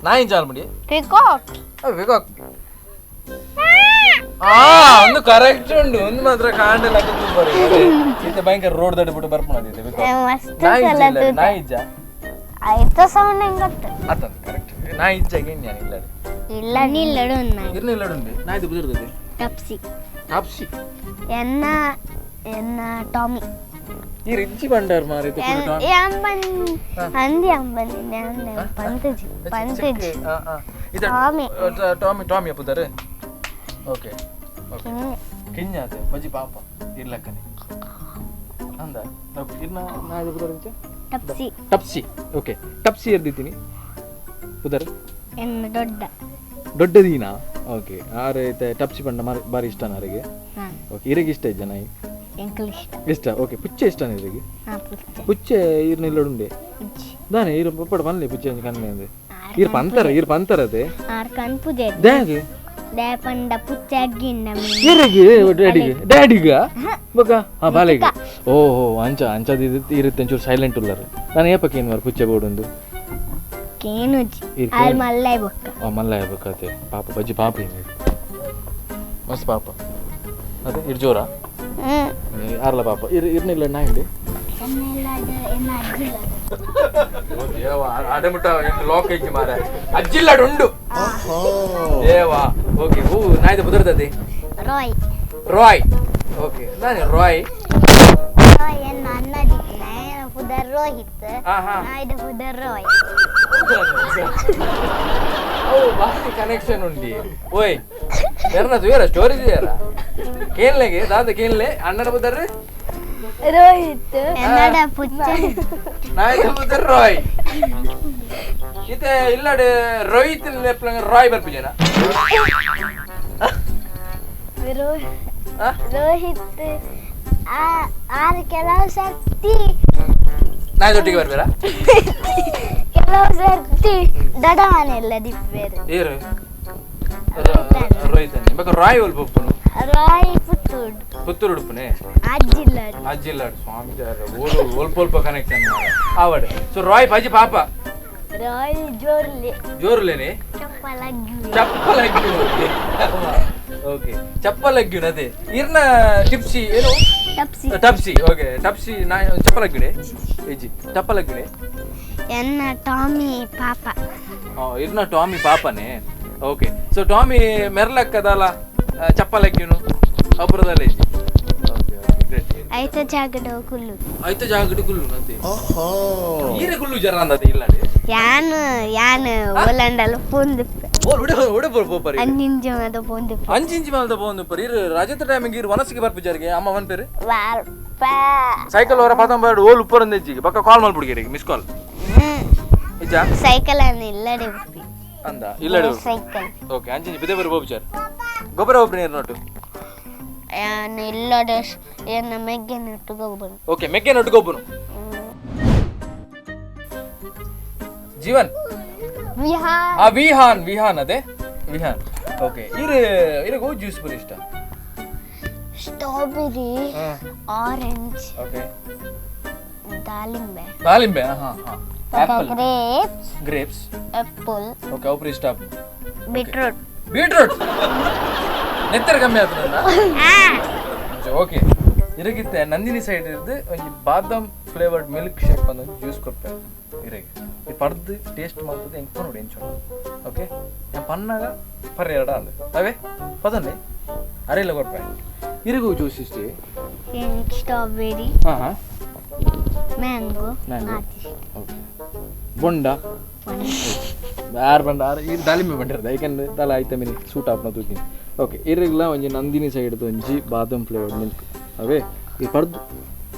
ನಾ ಎಂಚ ಆಲ್ಬಿಡಿ ಪಿಕಾಕ್ ಪಿಕಾಕ್ ಆ ಒಂದು ಕರೆಕ್ಟ್ ಉಂಡು ಒಂದು ಮಾತ್ರ ಕಾಂಡೆ ಲಕ್ಕ ತೂಪರು ಇತ್ತೆ ಭಯಂಕರ ರೋಡ್ ದಡ್ಡ ಬಿಟ್ಟು ಬರ್ಪುಣ ಅದೇ ಪಿಕಾಕ್ ಮಸ್ತ್ ನಾಯಿ ಸಲ ಇಜ್ಜ ಇಲ್ಲ ನಾಯಿ ಇಜ್ಜ ಆಯ್ತ ಸೌಂಡ್ ಹೆಂಗ್ ಗೊತ್ತು ಅತ್ತಂತ ಕರೆಕ್ಟ್ ನಾಯಿ ಇಜ್ಜ ಗೆಣ್ಣ ಇಲ್ಲ ಇಲ್ಲ ನಿಲ್ಲಡು ನಾಯಿ ಇರ್ನ ಇಲ್ಲಡುಂಡೆ ನಾಯ್ದು ಬುದಿರ್ತದೆ ಟಪ್ಸಿ ಟಾಪ್ಸಿ ಎನ್ನ ಎನ್ನ ಟಾಮಿ ಈ ರಿಜ್ಜಿ ಬಂಡಾರ್ ಮಾರೈತೆ ಅಂಬನ್ ಅಂದಿ ಅಂಬನ್ ಪಂತಜಿ ಪಂತಜಿ ಇದು Tommy. Tommy Tommy ಅಪ್ಪುದಾರೆ okay okay ಕಿಂಜಾತೆ ಬಜ್ಜಿ ಪಾಪ ಇರ್ಲಕ್ಕನೆ ಅಂದ ಇರ್ನ ನಾಯ್ದು ಬುದಾರ ಟಪ್ಸಿ ಟಪ್ಸಿ ಓಕೆ ಟಪ್ಸಿ ಎರ್ದಿದ್ದೀನಿ ಬುದಾರ ಎನ್ನ ದೊಡ್ಡ ದೊಡ್ಡದೀನಾ ಓಕೆ ಆರೆ ಟಪ್ಸಿ ಪಂಡ ಬಾರಿ ಇಷ್ಟ ನಾರಿಗೆ ಹಾ ಓಕೆ ಇರಗೆ ಇಷ್ಟ ಇಜ್ಜ ನಾಯಿ ಎಂಕಲ್ ಇಷ್ಟ ಇಷ್ಟ ಓಕೆ ಪುಚ್ಚೆ ಇಷ್ಟ ಇರಗೆ ಹಾ ಪುಚ್ಚೆ ಪುಚ್ಚೆ ಇರ್ನ ಇಲ್ಲಡುಂಡೆ ಇಜ್ಜಿ ದಾನೆ ಇರು ಪಪ್ಪಡ ಪನ್ಲೆ ಪುಚ್ಚೆ ಅಂಚ ಕನ್ಲೆ ಅಂದೆ ಇರ್ ಪಂತರ ಇರ್ ಪಂತರ ಅದೇ ಆರ್ ಕನ್ಪುಜೆ ದ್ಯಾಗೆ they ಪಂಡ ಪುಚ್ಚೆ ಅಗ್ಗಿಂಡ ಇರಗೆ ಡ್ಯಾಡಿಗೆ ಡ್ಯಾಡಿಗ ಬಕ ಹಾ ಬಾಲೆಗೆ ಓಹೋ ಅಂಚ ಅಂಚದ ಇರುತ್ತೆ ಒಂಚೂರು ಸೈಲೆಂಟ್ ಉಲ್ಲರು ನಾನು ಏಪಕ್ಕೆ ಏನು ಮಾರು ಪುಚ್ಚೆ ಬೋಡೊಂದು ಕೇನುಜಿ ಆಲ್ ಮಲ್ಲಾಯ್ ಬೊಕ್ಕ. ಓ ಮಲ್ಲಾಯ್ ಬೊಕ್ಕ ಅತೆ ಪಾಪ ಬಜ್ಜಿ ಪಾಪ ಮಸ್ತ್ ಪಾಪ ಅದೇ ಇರ್ ಜೋರ ಆರ್ಲ ಪಾಪ ಇರ್ ಇರ್ನಿಲ್ಲ ನಾಯಿಂಡಿ ಅಡೆಮುಟ್ಟ ಲಾಕ್ ಐತಿ ಮಾರ ಅಜ್ಜಿಲ್ಲಾಡು ಉಂಡು ದೇವಾ. ಓಕೆ ಹೂ ನಾಯ್ದ ಬುದರ್ದದೆ ರಾಯ್. ರಾಯ್ ಓಕೆ ನಾನೇ ರಾಯ್. ರಾಯ್ ಎನ್ನ ಅಣ್ಣ ದಿಕ್ಕಿನ ಪುದರ್ ರೋಹಿತ್, ನಾಯ್ದ ಪುದರ್ ರಾಯ್. ಓ ಬಾರಿ ಕನೆಕ್ಷನ್ ಉಂಡಿ. ಓಯ್ ಎರ್ನ ತುಯರ ಸ್ಟೋರಿ ಇದೆಯಲ್ಲ ಕೇನ್ಲೆಗೆ ದಾದ ಕೇನ್ಲೆ ಅಣ್ಣನ ಪುದರ್ ರೋಹಿತ್, ಎನ್ನಡ ಪುಚ್ಚ ನಾಯ್ದ ಪುದರ್ ರಾಯ್. ಇತ್ತೆ ಇಲ್ಲಡೆ ರೋಹಿತ್ ಲೆಪ್ಲಂಗ ರಾಯ್ ಬರ್ಪುಜನ ರೋಹಿತ್ ಆರು ಕೆಲವು ಸರ್ತಿ ನಾಯ್ದೊಟ್ಟಿಗೆ ಬರ್ಬೇರ ಕೆಲವು ಸರ್ತಿ ದಡವನೆಲ್ಲ ದಿಪ್ಪೇರು ಏರು ರೋಹಿತ್ ಬೊಕ ರಾಯ್ ಒಲ್ಪ ಉಪ್ಪುನು ರಾಯ್ ಪುತ್ತೂರು. ಪುತ್ತೂರು ಉಡುಪುನೆ ಅಜ್ಜಿಲ್ಲಾಡು. ಅಜ್ಜಿಲ್ಲಾಡು ಸ್ವಾಮಿ ಓಲು ಒಲ್ಪ ಒಲ್ಪ ಕನೆಕ್ಷನ್ ಆವಡ್. ಸೊ ರಾಯ್ ಬಜಿ ಪಾಪ ರಾಯ್ ಜೋರ್ಲೆ. ಜೋರ್ಲೇನೆ ಚಪ್ಪಲ್ ಅಗ್ಗಿ. ಓಕೆ ಚಪ್ಪಲ್ ಅಗ್ಗಿನ ಅದೇ ಇರ್ನ ಟಿಪ್ಸಿ ಏನು ಟಪ್ಸಿ. ಟಪ್ಸಿ ಓಕೆ ಟಪ್ಸಿ ನಾ ಚಪ್ಪಲ್ ಅಗ್ಗಿಡೆ ಇಜ್ಜಿ ಚಪ್ಪಲ್ ಅಗ್ಗಿಡೆ ಎನ್ನ ಟಾಮಿ ಪಾಪ. ಇರ್ನ ಟಾಮಿ ಪಾಪನೇ. ಓಕೆ ಸೊ ಟಾಮಿ ಮೆರ್ಲಕ್ಕದಲ್ಲ ಚಪ್ಪಲ್ ಅಗ್ಗಿನು ಅಪುರದಲ್ಲ ಇಜ್ಜಿ. Okay okay great. ಐತ ಜಾಗಡ ಕುಲ್ಲು. ಐತ ಜಾಗಡ ಕುಲ್ಲು ಅದೇ ಈರೆ ಕುಲ್ಲು ಜರ ಅಂದದೆ ಇಲ್ಲಡೆ ಯಾನ್ ಯಾನ್ ಓಲಂಡಲ ಪೋಂದಿಪ್ಪೆ. ಓ ಉಡೆ ಉಡೆ ಪೋಪರಿ ಅಂಜಿಂಜಿ ಮಾದ ಪೋಂದಿಪ್ಪೆ. ಅಂಜಿಂಜಿ ಮಾದ ಪೋಂದಿಪ್ಪೆ. ಇರು ರಜತ ಟೈಮಿಗೆ ಇರು ವನಸಿಗೆ ಬರ್ಪುಜಾರಿಗೆ ಅಮ್ಮ ವನ್ ಪೇರು ಬರ್ಪ ಸೈಕಲ್ ಹೊರ ಪತಂಬಾಡು ಓಲ್ ಉಪ್ಪರಂದೆಜ್ಜಿಗೆ ಪಕ್ಕ ಕಾಲ್ ಮಲ್ಪುಡಿಗೆರಿಗೆ ಮಿಸ್ ಕಾಲ್ ಇಜ್ಜಾ ಸೈಕಲ್ ಅನ್ನ ಇಲ್ಲಡೆ ಉಪ್ಪಿ ಅಂದ ಇಲ್ಲಡೆ ಸೈಕಲ್. ಓಕೆ ಅಂಜಿಂಜಿ ಬಿದೆ ಬರು ಬೋಪುಜಾರ್ ಗೊಬ್ಬರ ಒಬ್ಬರು ನೀರು ನೋಟು ಯಾನ್ ಇಲ್ಲಡೆ ಏನ ಮೆಗ್ಗೆ ನಟ್ಟು ಗೊಬ್ಬರ. ಓಕೆ ಮೆಗ್ಗೆ ನಟ್ಟು ಗೊಬ್ಬರು. ಜೀವನ್ ವಿಹಾನ್. ಆ ವಿಹಾನ್ ವಿಹಾನ್ ಅದೇ ವಿಹಾನ್. ಓಕೆ ಇರು ಇರಗೋ ಜ್ಯೂಸ್ ಪುರಿ ಇಷ್ಟ? ಸ್ಟ್ರಾಬೆರಿ, ಆರೆಂಜ್, ಓಕೆ ದಾಳಿಂಬೆ. ದಾಳಿಂಬೆ ಹಾ ಹಾ. Apple, grapes, grapes, apple. Okay ಅವಪುರಿ ಇಷ್ಟ? ಬೀಟ್ರೂಟ್. ಬೀಟ್ರೂಟ್ ನೆತ್ತರ ಕಮ್ಮಿ ಆತದ. ಓಕೆ ಇರಗಿತ್ತೆ ನಂದಿನಿ ಸೈಡ್ ಇದ್ದು ಒಂಜಿ ಬಾದಾಮ್ ಫ್ಲೇವರ್ಡ್ ಮಿಲ್ಕ್ ಶೇಕ್ ಬಂದು ಜ್ಯೂಸ್ ಕೊರ್ಪೆ ಇರಗೆ. ಈ ಪಡ್ದು ಟೇಸ್ಟ್ ಮಾಡ್ತದೆ ಎಂಕ್ ನೋಡಿ ಎಂಚು. ಓಕೆ ನಾನು ಪನ್ನಾಗ ಪರ್ರೆ ಎರಡ ಅಂದ ಅವೇ ಪದನ್ನಿ ಅರೆಲ್ಲ ಕೊರ್ಪೆ ಇರಗು ಜ್ಯೂಸ್ ಇಷ್ಟೇ. ಸ್ಟ್ರಾಬೆರಿ, ಹಾಂ ಹಾಂ, ಮ್ಯಾಂಗೋ, ಮ್ಯಾಂಗೋ, ಓಕೆ ಬೊಂಡ ಯಾರು ಬಂಡ ಆರು ಈ ದಾಳಿಂಬೆ ಬಂಡಿರೋದು ಯಾಕೆಂದ್ರೆ ದಾಲ ಆಯ್ತು ಮಿನಿ ಸೂಟ್ ಆಪ್ನ ತೂಕಿ. ಓಕೆ ಇರಗಿಲ್ಲ ಒಂಜಿ ನಂದಿನಿ ಸೈಡ್ದು ಒಂಜಿ ಬಾದಾಮ್ ಫ್ಲೇವರ್ಡ್ ಮಿಲ್ಕ್ ಅವೇ ಈ ಪಡ್ದು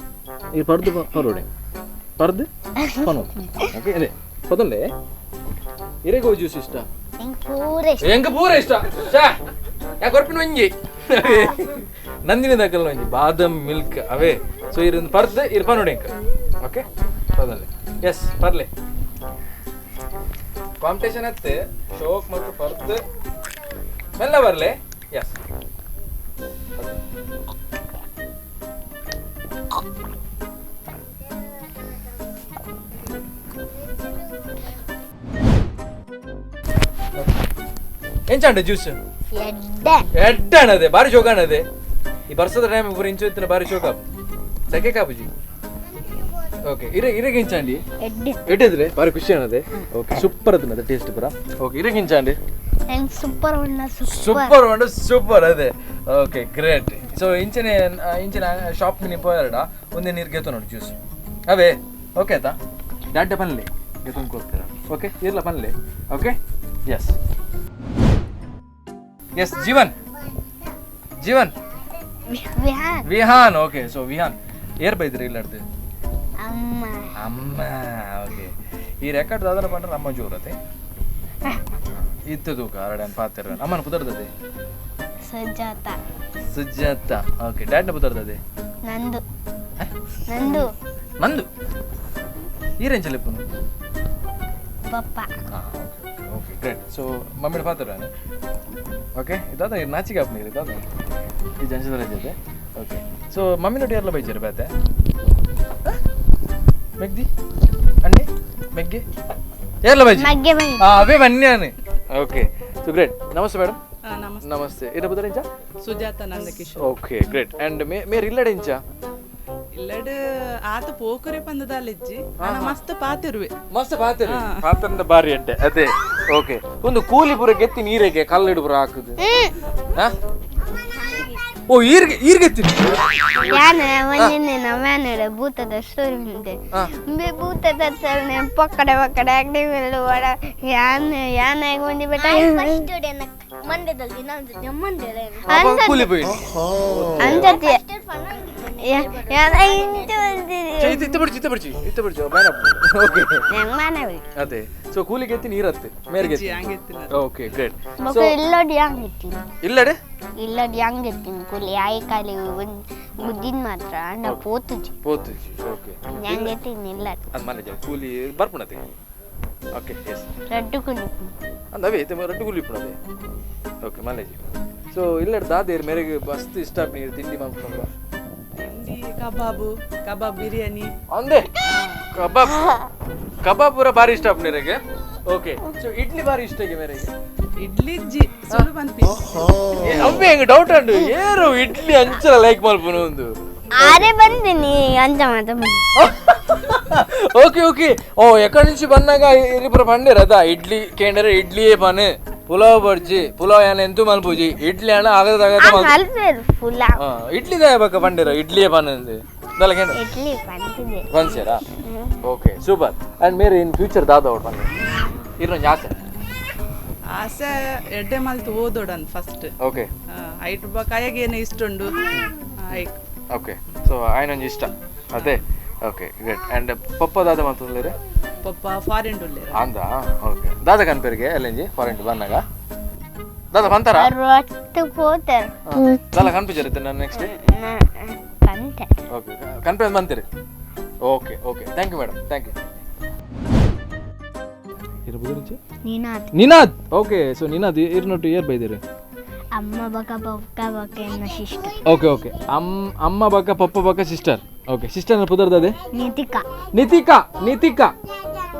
ಈ ಪಡ್ದು ಪರೋಡೆ ಪರ್ದು ಪನೋ. ಓಕೆ ಅದೇ ಪದಲ್ಲೇ ಇರೆಗೋ ಜ್ಯೂಸ್ ಇಷ್ಟ? ಎಂಕ್ ಪೂರ ಇಷ್ಟ. ಶಾ ಯಾ ಕೊರ್ಪಿನ ಒಂಜಿ ನಂದಿನಿ ದಕ್ಕಲ್ ಒಂಜಿ ಬಾದಾಮ್ ಮಿಲ್ಕ್ ಅವೇ. ಸೊ ಇರೊಂದು ಪರ್ದು ಇರ್ ಪನೋಡೆ ಎಂಕ್. ಓಕೆ ಪದಲ್ಲೇ ಎಸ್ ಪರ್ಲೆ ಕಾಂಪಿಟೇಷನ್ ಅತ್ತೆ ಶೋಕ್ ಮತ್ತು ಪರ್ದು ಮೆಲ್ಲ ಬರಲೆ. ಎಸ್ ಎಂಚಾಂಡ ಜ್ಯೂಸ್ ಎಡ್ಡಾಣದೆ ಬಾರಿ ಶೋಕಾಣದೆ ಈ ಬರ್ಸದ ಟೈಮ್ ಪೂರ ಇಂಚು ಇತ್ತಿನ ಬಾರಿ ಶೋಕ ಸೆಕೆ ಕಾಪುಜಿ. ಓಕೆ ಇರೆ ಇರೆಗೆ ಇಂಚಾಂಡಿ ಎಡ್ಡಿದ್ರೆ ಬಾರಿ ಖುಷಿ ಅನ್ನದೆ. ಓಕೆ ಸೂಪರ್ ಅದನ್ನ ಟೇಸ್ಟ್ ಪೂರ. ಓಕೆ ಇರೆಗೆ ಇಂಚಾಂಡಿ ಸೂಪರ್ ಸೂಪರ್ ಉಂಡು ಸೂಪರ್ ಅದೇ. Okay great. ಸೊ ಇಂಚನೆ ಇಂಚಿನ ಶಾಪ್ ಮಿನಿ ಪೋಯರಡ ಒಂದೇ ನೀರು ಗೆತ್ತು ನೋಡಿ ಜ್ಯೂಸ್ ಅವೇ. ಓಕೆ ಆಯ್ತಾ ದಾಡ್ಡೆ ಪನ್ಲೆ ಗೆತ್ತೊಂದು ಕೊಡ್ತೀರಾ? ಓಕೆ ಇರ್ಲ ಪನ್ಲೆ. Okay yes yes Jeevan Jeevan Vihan Vihan. Okay so Vihan ಏರ್ ಬೈದ್ರಿ ಇಲ್ಲಾಡ್ದು ಅಮ್ಮ ಅಮ್ಮ. ಓಕೆ ಈ ರೆಕಾರ್ಡ್ ದಾದನ ಪಂಡ್ರೆ ಅಮ್ಮ ಜೋರತೆ ಇತ್ತು ತೂಕ ಅರಡೆ ಪಾತ್ರ ಅಮ್ಮನ ಪುದರ್ದದೆ ಸುಜಾತ. ಸುಜಾತ. ಓಕೆ ಡ್ಯಾಡ್ನ ಪುದರ್ದದೆ? ನಂದು ನಂದು ನಂದು ಈರೆಂಚಲಿಪ್ಪನು ಪಪ್ಪ. Okay great. ಸೊ ಮಮ್ಮಿನ ಪಾತ್ರ. ಓಕೆ ಇದಾದ ನಾಚಿಗೆ ಆಪ್ನಿ ಇದಾದ ಈ ಜಂಚದ ಜೊತೆ. ಓಕೆ ಸೊ ಮಮ್ಮಿನೊಟ್ಟು ಯಾರಲ್ಲ ಬೈಚಾರ ಬೇತೆ ಮೆಗ್ದಿ ಅಂಡಿ ಮೆಗ್ಗೆ ಏರ್ಲ ಬಾಜಿ ಮಗ್ಗೆ ಬನ್ನಿ ಅವೇ ಬನ್ನಿ. Okay so great. Namaste madam. ನಮಸ್ತೆ. ನಮಸ್ತೆ. ಇರ ಬುದರಿಂಚ Sujatha Nandakishore. Okay great. And ಮೇರ್ ಇಲ್ಲಡೆ ಇಂಚ ಇಲ್ಲಡೆ ಆತ ಪೋಕರೆ ಪಂದದಾಲಿಜ್ಜಿ ಅನ ಮಸ್ತ್ ಪಾತಿರುವೆ. ಮಸ್ತ್ ಪಾತಿರು ಪಾತಂದ ಬಾರಿ ಅಡ್ಡೆ ಅದೇ. ಓಕೆ ಒಂದು ಕೂಲಿ ಪೂರ ಗೆತ್ತಿ ನೀರಿಗೆ ಕಲ್ಲಿಡು ಪೂರ ಹಾಕುದು. ಓ ಈರ್ಗೆ ಈರ್ಗೆತ್ತಿ ಯಾನ ಒಂದಿನ ನಮ್ಮನೆ ಭೂತದ ಸ್ಟೋರಿ ಉಂಟು. ಭೂತದ ಪಕ್ಕಡೆ ಪಕ್ಕಡೆ ಅಂಗಡಿ ಮೇಲೆ ವಡ ಯಾನ ಯಾನ ಒಂಜಿ ಬೆಟ್ಟ ಕೂಲಿ ಪೋಯಿ ಅಂಚತಿ ಯಾನ ಇಂಚ ಬಂದಿರಿ ಇತ್ತ ಬಿಡ್ಚಿ ಇತ್ತ ಬಿಡ್ಚಿ ಇತ್ತ ಬಿಡ್ಚಿ ಮೇನ. ಓಕೆ ಮನವಿ ಅದೇ. ಸೊ ಕೂಲಿ ಗೆತ್ತಿ ನೀರತ್ತೆ ಮೇರ್ಗೆ. Okay great. ಬೊಕ ಇಲ್ಲಡಿ ಹಂಗಿತ್ತೀನಿ ಇಲ್ಲಡೆ ಇಲ್ಲಡಿ ಹಂಗಿತ್ತೀನಿ ಕೂಲಿ ಆಯಿ ಕಾಲಿ ಬುದ್ಧಿನ ಮಾತ್ರ ಅಂಡ ಪೋತುಜಿ ಪೋತುಜಿ. ಓಕೆ ಹಂಗೆತ್ತೀನಿ ಇಲ್ಲ ಅದು ಮನೆ ಕೂಲಿ ಬರ್ಪುಣತೆ. ಓಕೆ ಎಸ್ ರಡ್ಡು ಕೂಲಿ ಅಂದವೇ ರಡ್ಡು ಕೂಲಿ ಇಪ್ಪುಣತೆ. ಓಕೆ ಮನೇಜಿ. ಸೊ ಇಲ್ಲಡೆ ದಾದೇರು ಮೇರೆಗೆ ಮಸ್ತ್ ಇಷ್ಟ ನೀರು ತಿಂಡಿ ಮಾಡ್ಕೊಂಡು ತಿಂಡಿ ಕಬಾಬು ಕಬಾಬ್ ಬಿರಿಯಾನಿ ಅಂದೆ ಕಬಾಬ್ ಕಬಾಬ್ ಪೂರ ಭಾರಿ ಇಷ್ಟ ನೀರಿಗೆ. ಓಕೆ ಸೊ ಇಡ್ಲಿ ಭಾರಿ ಇಷ್ಟ ಮೇರೆಗೆ. ಇಡ್ಲಿ ಜಿ ಸುಲು ಪನ್ಪಿ ಅಮ್ಮೆ ಹೆಂಗೆ ಡೌಟ್ ಉಂಟು ಏರು ಇಡ್ಲಿ ಅಂಚಲ ಲೈಕ್ ಮಲ್ಪುನು ಒಂದು ಆರೆ ಬಂದಿನಿ ಅಂಚ ಮಾತ ಬಂದಿ. ಓಕೆ ಓಕೆ ಓ ಎಕಡೆ నుంచి ಬಂದಾಗ ಇರಿಪುರ పండేరు ಅದ ಇಡ್ಲಿ ಕೇಂದ್ರ ಇಡ್ಲಿಯೇ ಪನೆ ಪುಲಾವ್ ಬರ್ಜಿ ಪುಲಾವ್ ಯಾನ ಎಂತೂ ಮಲ್ಪುಜಿ ಇಡ್ಲಿ ಅಣ್ಣ ಆಗದ ಆಗದ ಮಲ್ಪೇರು ಪುಲಾವ್ ಇಡ್ಲಿ ದಾಯ ಪಂಡೇರ ಇಡ್ಲಿಯೇ ಪನೆ ಅಂದೆ ದಲ್ಲ ಕೇಂದ್ರ idli ಪಂತಿದೆ ಪನ್ಸೇರಾ. Okay super. And Mary in future ದಾದ ಅವ್ರು ಪನ್ನೆ ಇರ್ನೊಂಜಿ ಆಸೆ ಆಸೆ ಎಡ್ಡೆ ಮಲ್ತು ಓದೋಡನ್ first. Okay height ಕಾಯಾಗ ಏನೇ ಇಷ್ಟುಂಡು hike. Okay so ಆಯ್ನೊಂಜಿ ಇಷ್ಟ ಅದೇ. Okay great. And ಪಪ್ಪ ದಾದ ಮಾತಂದ್ರೆ ಪಪ್ಪ ಫಾರಿನ್ ಉಳ್ಳೇರ ಅಂದ. ಓಕೆ ದಾದ ಕನ್ಪೇರಿಗೆ ಅಲ್ಲಿಂಜಿ ಫಾರಿನ್ ಬಂದಾಗ ದಾದ ಬಂತಾರ ರೊಟ್ಟು ಪೋತರ್ ದಾದ ಕನ್ಪಿಜರ್ ನಾನು ನೆಕ್ಸ್ಟ್ ಕಂತೆ. ಓಕೆ ಕನ್ಪೇರ್ ಬಂತೀರಿ. Okay okay thank you madam thank you. Ninad Ninad. Okay so Ninad ಇರ್ನೊಟ್ಟು air ಬೈದಿರಿ ಅಮ್ಮ ಬಕ ಪಪ್ಪ ಬಕ ಎನ್ನ sister. Okay okay ಅಮ್ಮ ಬಕ ಪಪ್ಪ ಬಕ sister. Okay sister ಪುದರ್ದದೆ Nitika Nitika Nitika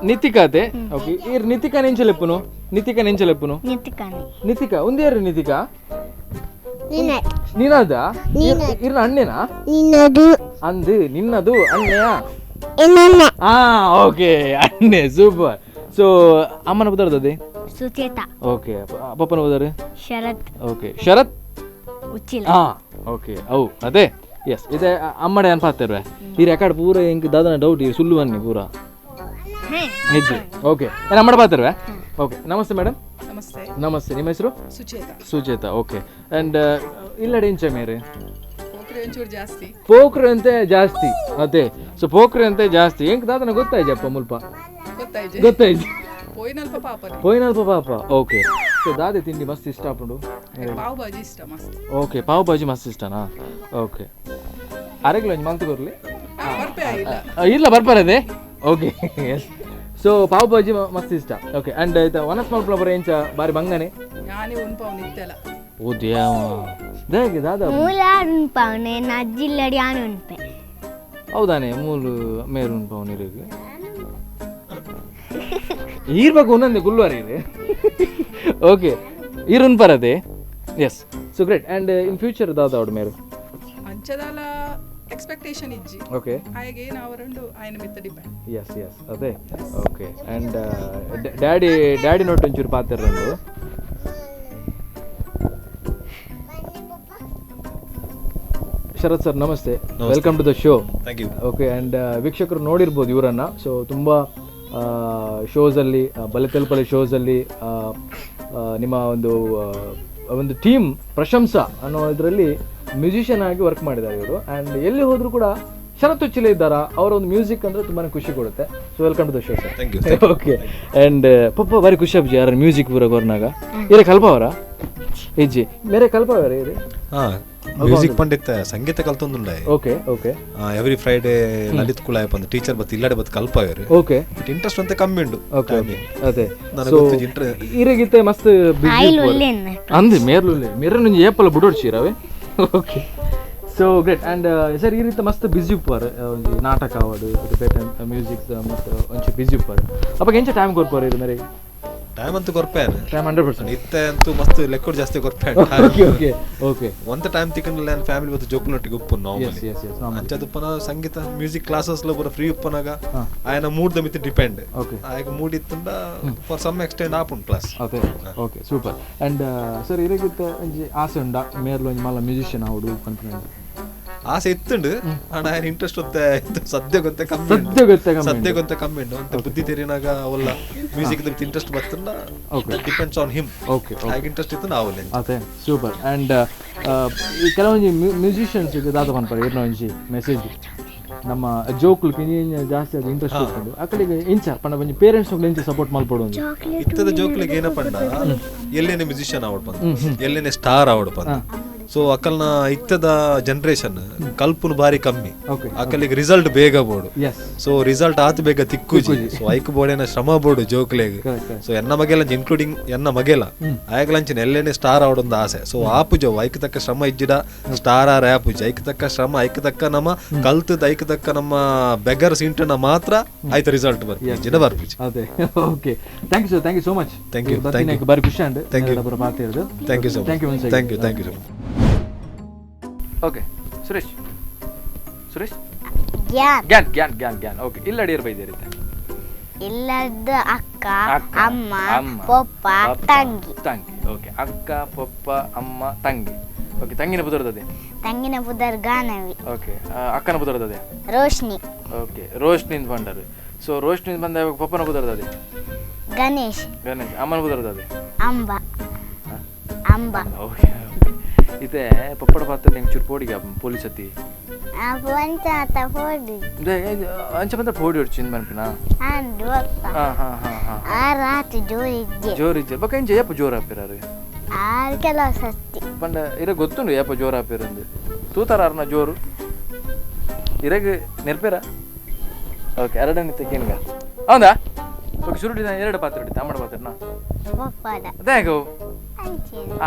Nitika ಅದೇ. ಓಕೆ ಇರ್ ನಿತಿಕಾ ನೆಂಚಲೆಪ್ಪುನು ನಿತಿಕಾ ನೆಂಚಲೆಪ್ಪುನು ನಿತಿಕಾನೆ ನಿತಿಕಾ ಒಂದೇರು ನಿತಿಕಾ ನಿನಾದ್ ನಿನಾದ ಇರ್ನ ಅಣ್ಣೇನಾ ನಿನ್ನದು ಅಂದು ನಿನ್ನದು ಅಣ್ಣೆಯ ಎನ್ನ. ಓಕೆ ಅಣ್ಣೆ ಸೂಪರ್. ಸೊ ಅಮ್ಮನ ಪುದರ್ದದೆ ಸುಚೇತಾ. ಓಕೆ ಪಪ್ಪನ ಪುದರ್ ಶರತ್. ಓಕೆ ಶರತ್ ಉಚ್ಚಿಲ. ಓಕೆ ಅವು ಅದೇ ಎಸ್ ಇದೆ ಅಮ್ಮಡೆ ಅನ್ಪಾತಿರ್ವೆ ಈ ರೆಕಾರ್ಡ್ ಪೂರ ಎಂಕ್ ದಾದನ ಡೌಟ್ ಈ ಸುಳ್ಳು ಬನ್ನಿ ಪೂರ ಹೆಜ್ಜೆ. ಓಕೆ ಏನು ಅಮ್ಮಡೆ ಪಾತಿರ್ವೆ. ಓಕೆ ನಮಸ್ತೆ ಮೇಡಮ್. ನಮಸ್ತೆ. ನಮಸ್ತೆ ನಿಮ್ಮ ಹೆಸರು? ಸುಚೇತಾ. ಸುಚೇತಾ ಓಕೆ. ಆ್ಯಂಡ್ ಇಲ್ಲಡೆ ಇಂಚ ಮೇರೆ ಪೋಕ್ರೆ ಒಂಚೂರು ಜಾಸ್ತಿ ಪೋಕ್ರೆ ಅಂತೆ ಜಾಸ್ತಿ ಅದೇ. ಸೊ ಪೋಕ್ರೆ ಅಂತೆ ಜಾಸ್ತಿ ಎಂಕ್ ದಾದನ ಗೊತ್ತಾಯ್ತಪ್ಪ ಮುಲ್ಪ ಗೊತ್ತಾಯ್ತು ಗೊತ್ತಾಯ್ತು ಪೋಯಿನಲ್ಪ ಪಾಪ ಪೋಯಿನಲ್ಪ ಪಾಪ. ಓಕೆ ಸೊ ದಾದೆ ತಿಂಡಿ ಮಸ್ತ್ ಇಷ್ಟ ಆಪುಂಡು ಪಾವ್ ಭಾಜಿ ಇಷ್ಟ ಮಸ್ತ್. ಓಕೆ ಪಾವ್ ಭಾಜಿ ಮಸ್ತ್ ಇಷ್ಟನಾ? ಓಕೆ ಅರೆಗ್ಲ ಒಂಜಿ ಮಂತ್ ಕೊರ್ಲಿ ಇಲ್ಲ ಬರ್ಪಾರದೆ. Okay yes so pav bhaji ಮಸ್ತ್ ಇಷ್ಟ. ಓಕೆ ಅಂಡ್ ಆಯ್ತಾ ಒನಸ್ ಮಲ್ಪುನ ಎಂಚ ಬಾರಿ ಬಂಗನೆ ಯಾನೇ ಉನ್ಪಾವ್ ನಿತ್ಯಲ ಓ ದೇವ ದೇಗೆ ದಾದಾ ಮೂಲ ಉನ್ಪಾವನೆ ನಜ್ಜಿಲ್ಲಡಿ ಆನು ಉನ್ಪೆ. ಹೌದಾನೆ ಮೂಲು ಮೇರು ಉನ್ಪಾವ್ ನೀರಿಗೆ ಈರ್ಬೇಕು ಒಂದೊಂದೇ ಗುಲ್ವಾರಿ ಇದೆ. ಓಕೆ ಈರ್ ಉನ್ಪರದೆ. Yes so great. And in future ದಾದಾ ಅವಡು ಮೇರು ಅಂಚದಾಲ ಎಕ್ಸ್ಪೆಕ್ಟೇಷನ್ ಇಜ್ಜಿ. ಓಕೆ ಹಾಗೆ ಅವರಂಡು ಆಯ್ನ ಮಿತ್ತ depend. S S ಅದೇ. Okay and daddy daddy note ಒಂಚೂರು ಪಾತಿರಂಡು. ಶರತ್ ಸರ್ ನಮಸ್ತೆ, welcome to the show. Thank you. Okay and ವೀಕ್ಷಕರು ನೋಡಿರ್ಬೋದು ಇವರನ್ನು. ಸೊ ತುಂಬ ಶೋಸಲ್ಲಿ ಬಲೆ ತಲುಪಲೆ ಶೋಸಲ್ಲಿ ನಿಮ್ಮ ಒಂದು ಒಂದು ಟೀಮ್ ಪ್ರಶಂಸಾ ಅನ್ನೋ ಇದರಲ್ಲಿ ಮ್ಯೂಸಿಷಿಯನ್ ಆಗಿ ವರ್ಕ್ ಮಾಡಿದ್ದಾರೆ ಇವರು. ಆ್ಯಂಡ್ ಎಲ್ಲಿ ಹೋದರೂ ಕೂಡ ಶರತ್ ಉಚ್ಚಿಲೆ ಇದ್ದಾರಾ ಅವರ ಒಂದು ಮ್ಯೂಸಿಕ್ ಅಂದರೆ ತುಂಬಾ ಖುಷಿ ಕೊಡುತ್ತೆ. So welcome to the show sir. Thank you. Okay and papa ಭಾರಿ ಖುಷಿ ಅಬ್ಜಿ ಯಾರ ಮ್ಯೂಸಿಕ್ ಪೂರ ಕೊರ್ನಾಗ ಇರೇ ಕಲ್ಪವರ ಇಜ್ಜಿ ಮೇರೆ ಕಲ್ಪವರ ಇರೇ ಹಾಂ ಮ್ಯೂಸಿಕ್ ಪಂಡಿತ ಸಂಗೀತ ಕಲ್ತೊಂದುಂಡೆ. Okay okay every Friday Lalit Kulaya ಪಂದ್ ಟೀಚರ್ ಬತ್ ಇಲ್ಲಡೆ ಬತ್ ಕಲ್ಪಾಯರು. ಓಕೆ ಇಂಟ್ರೆಸ್ಟ್ ಅಂತ ಕಮ್ಮಿ ಉಂಡು. ಓಕೆ ಅದೇ ನನಗೆ ಸೊ ಗೊತ್ತಿಜ್ಜಿ ಇಂಟ್ರೆಸ್ಟ್. ಇರಗಿತ್ತೆ ಮಸ್ತ್ ಬಿಸಿ ಆಯಿಲ್ ಒಳ್ಳೆನ್ನ ಅಂದು ಮೇರ್ಲು ಮೇರ నుంచి ಏಪಲ ಬುಡೋಡ್ಚೀರವೆ. Okay So great. And sir ಈ ರೀತಿ ಮಸ್ತ್ ಬಿಸಿ ಉಪ್ಪಾರು ಒಂಜಿ ನಾಟಕ ಆವಡು ಅದು ಬೇತೆ ಮ್ಯೂಸಿಕ್ ಮತ್ತು ಒಂಚೂರು ಬಿಸಿ ಉಪ್ಪಾರು ಅಪ್ಪ ಎಂಚ ಟೈಮ್ ಕೊರ್ಪಾರು ಇದು ಮೇರೆಗೆ? ಟೈಮ್ ಅಂತೂ ಕೊರ್ಪೇನೆ. ಟೈಮ್ 100%. ಇತ್ತೆ ಅಂತೂ ಮಸ್ತ್ ಲೆಕ್ಕಡ್ ಜಾಸ್ತಿ ಕೊರ್ಪೆ. Okay okay okay. ಒಂತ ಟೈಮ್ ತಿಕ್ಕಂಡಿಲ್ಲ ನನ್ನ ಫ್ಯಾಮಿಲಿ ಮತ್ತು ಜೋಕುನೊಟ್ಟಿಗೆ ಉಪ್ಪು normally. S S S. ಅಂಚದುಪ್ಪನ ಸಂಗೀತ ಮ್ಯೂಸಿಕ್ ಕ್ಲಾಸಸ್ ಲ ಪೂರ ಫ್ರೀ ಉಪ್ಪನಾಗ ಆಯನ ಮೂಡ್ the ಮಿತ್ ಡಿಪೆಂಡ್. ಆಯಗ ಮೂಡ್ ಇತ್ತಂಡ for some extend ಆಪುಂಡು class. Okay okay super. And sir ಇರಗಿತ್ತ ಒಂಜಿ ಆಸೆ ಉಂಡ ಮೇರ್ಲ ಒಂಜಿ ಮಲ್ಲ ಮ್ಯೂಸಿಷಿಯನ್ ಆವಡು ಪನ್ಪಿನ? ಆಸೆ ಇತ್ತುಂಡು ಆಂಡ ಆಯನ ಇಂಟ್ರೆಸ್ಟ್ ಒತ್ತೆ ಸದ್ಯ ಗೊತ್ತೆ ಕಮ್ಮಿ, ಸದ್ಯ ಗೊತ್ತೆ ಕಮ್ಮಿ ಉಂಡು. ಅಂತ ಬುದ್ಧಿ ತೆರಿನಾಗ ಅವಲ್ಲ ಮ್ಯೂಸಿಕ್ ದ ಇಂಟ್ರೆಸ್ಟ್ ಬತ್ತಂಡ depends on him. Okay ಆಗ ಇಂಟ್ರೆಸ್ಟ್ ಇತ್ತು ನಾವು. ಅದೇ ಸೂಪರ್. ಅಂಡ್ ಈ ಕೆಲವೊಂಜಿ ಮ್ಯೂಸಿಷಿಯನ್ಸ್ ದಾದ ಪನ್ಪಾರೆ ಇರ್ನ ಒಂಜಿ ಮೆಸೇಜ್ ನಮ್ಮ ಜೋಕುಲು ಕಿಂಜ ಜಾಸ್ತಿ ಅದು ಇಂಟ್ರೆಸ್ಟ್ ಉಂಟು ಆ ಕಡೆಗೆ ಇಂಚ ಪಂಡ ಒಂಜಿ ಪೇರೆಂಟ್ಸ್ ಇಂಚ ಸಪೋರ್ಟ್ ಮಲ್ಪೊಡು. ಇತ್ತದ ಜೋಕ್ಲಿಗೆ ಏನಪ್ಪ ಎಲ್ಲೇನೆ ಮ್ಯೂಸಿಷಿಯನ್ ಆವಡ್ ಬಂದು ಎಲ್ಲೇನೆ ಸ್ಟಾರ್ ಆವಡ್ ಬಂದು. ಸೊ ಅಕಲ್ನ ಇತ್ತದ ಜನರೇಷನ್ ಕಲ್ಪುನು ಬಾರಿ ಕಮ್ಮಿ, ಅಕಲಿಗೆ ರಿಸಲ್ಟ್ ಬೇಗ ಬೋಡು. ಸೊ ರಿಸಲ್ಟ್ ಆತ ಬೇಗ ತಿಕ್ಕುಜಿ. ಸೊ ಐಕ್ ಬೋಡೇನ ಶ್ರಮ ಬೋಡು ಜೋಕ್ಲೆಗ್. ಸೊ ಎನ್ನ ಮಗೆಲ ಇನ್ಕ್ಲೂಡಿಂಗ್ ಎನ್ನ ಮಗೆಲ ಆಯಗಲಂಚಿನ ಎಲ್ಲೇನೆ ಸ್ಟಾರ್ ಆವಡೊಂದು ಆಸೆ. ಸೊ ಆಪುಜವು ಐಕ್ ತಕ್ಕ ಶ್ರಮ ಇಜ್ಜಿಡ ಸ್ಟಾರ್ ಆರ್ ಆಪುಜಿ. ಐಕ್ ತಕ್ಕ ಶ್ರಮ ಐಕ್ ತಕ್ಕ ನಮ್ಮ ಕಲ್ತದ ಐಕ್ ತಕ್ಕ ನಮ್ಮ ಬೆಗರ್ ಸಿಂಟನ ಮಾತ್ರ ಆಯ್ತು ರಿಸಲ್ಟ್ ಬರ್ಪುಜಿ, ಇಜ್ಜಿಡ ಬರ್ಪುಜಿ. ಅದೇ okay. Thank you sir, thank you so much. Thank you. Thank you ಬಾರಿ ಖುಷಿ and thank you. Thank you so much. Thank you thank you so much. Okay Suresh Suresh Gyan Gyan Gyan Gyan Gyan. Okay ಇಲ್ಲಡಿ ಇರ್ಬೈದಿರುತ್ತೆ. ಇಲ್ಲದ ಅಕ್ಕ ಅಮ್ಮ ಪಪ್ಪ ತಂಗಿ. ತಂಗಿ okay. ಅಕ್ಕ ಪಪ್ಪ ಅಮ್ಮ ತಂಗಿ. ಓಕೆ ತಂಗಿನ ಪುದರ್ದದೆ? ತಂಗಿನ ಪುದರ್ ಗಾನವಿ. ಓಕೆ ಅಕ್ಕನ ಪುದರ್ದದೆ? ರೋಶ್ನಿ. ಓಕೆ ರೋಶ್ನಿಂದ ಬಂಡರು. ಸೊ ರೋಶ್ನಿಂದ ಬಂದ ಪಪ್ಪನ ಪುದರ್ದದೆ? ಗಣೇಶ್. ಗಣೇಶ್. ಅಮ್ಮನ ಪುದರ್ದದೆ? ಅಂಬಾ. ಅಂಬಾ. ಓಕೆ ಇತ್ತೆ ಪಪ್ಪಡ ಪಾತ್ರ ನಿಂಗೆ ಚೂರು ಪೋಡಿಗೆ ಪೊಲೀಸ್ ಅತ್ತಿ ಅಂಚ ಬಂದ ಪೋಡಿ ಹೊಡ್ಚಿಂದ ಮನ್ಪಿನ ಜೋರು ಇಜ್ಜೆ ಬೊಕ್ಕ ಇಂಚ ಏಪ ಜೋರು ಹಾಪಿರಾರು ಪಂಡ ಇರ ಗೊತ್ತುಂಡು ಏಪ ಜೋರು ಹಾಪಿರಂದು ತೂತಾರ ಅರ್ನ ಜೋರು ಇರಗ ನೆರ್ಪೇರ. ಓಕೆ ಎರಡನೇ ತೆಕ್ಕೇನ್ಗ ಹೌದಾ? ಓಕೆ ಶುರುಟಿ ಎರಡು ಪಾತ್ರ ಇಡ್ತೆ ಅಮ್ಮಡ ಪಾತ್ರನಾ ಅದೇ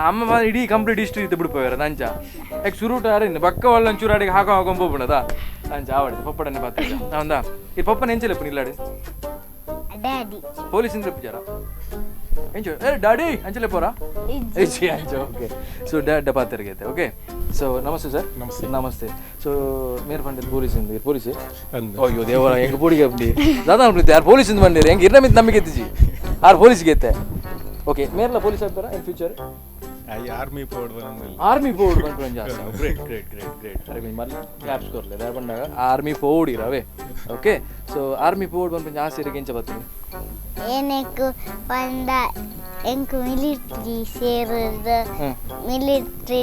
ಅಮ್ಮ ಇಡೀ ಕಂಪ್ಲೀಟ್ ಇಷ್ಟು ಇತ್ತು ಬಿಡ್ಪೋಯಾರ ನಂಚ ಯಾಕೆ ಸುರುಟ ಅರಿನ್ ಬಕ್ಕ ಒಳ್ಳೆ ಒಂಚೂರು ಅಡಿಗೆ ಹಾಕೋ ಹಾಕೊಂಡ್ ಹೋಗ್ಬಿಡದ ಅಂಚ ಆವಡಿದೆ ಪಪ್ಪಡನೆ ಪಾತ್ರ ಹೌದಾ? ಈ ಪಪ್ಪನ ಎಂಚಲೆಪ್ಪ ನಿಲ್ಲಾಡಿ ಪೊಲೀಸ್ ಇಂದ ಪೂಜಾರ ಎಂಚು ಏ ಡ್ಯಾಡಿ ಅಂಚಲೆ ಪೋರಾ ಅಂಚ. ಓಕೆ ಸೊ ಡ್ಯಾಡ ಪಾತ್ರಗೆ. ಓಕೆ ಸೊ ನಮಸ್ತೆ ಸರ್. ನಮಸ್ತೆ ನಮಸ್ತೆ. ಸೊ ಮೇರ್ ಪಂಡಿತ್ ಪೊಲೀಸ್ ಇಂದ ಪೊಲೀಸ್ ಅಯ್ಯೋ ದೇವರ ಹೆಂಗೆ ಪೋಡಿಗೆ ಅಪ್ಪಿ ದಾದಾ ಅನ್ಬಿಡುತ್ತೆ ಯಾರು ಪೊಲೀಸ್ ಇಂದ ಬಂದಿರಿ ಹೆಂಗೆ ಇರ್ನ ಮಿತ್ ನಮಗೆ ಎತ್ತಿಜಿ ಆರು ಪೊಲೀಸ್ಗೆ ಎತ್ತೆ. ಓಕೆ ಮೇರ್ಲ ಪೊಲೀಸ್ ಆಗ್ತಾರಾ in future? Army board ಬಂದಿಲ್ಲ. ಆರ್ಮಿ ಬೋರ್ಡ್ ಬಂದ್ರೆ ಜಾಸ್ತಿ. Great great great great. ಅರೆ ಮರ್ಲಿ ಕ್ಲಾಪ್ಸ್ ಕೊರ್ಲೆ ಬೇರೆ ಬಂದಾಗ ಆರ್ಮಿ ಬೋರ್ಡ್ ಇರವೆ. Okay so army board ಬಂದ್ರೆ ಜಾಸ್ತಿ ಇರಕ್ಕೆ ಎಂಚ ಬರ್ತದೆ? ಏನಕ್ಕೆ ಪಂಡ ಎಂಕು ಮಿಲಿಟ್ರಿ ಸೇರಿದ ಮಿಲಿಟ್ರಿ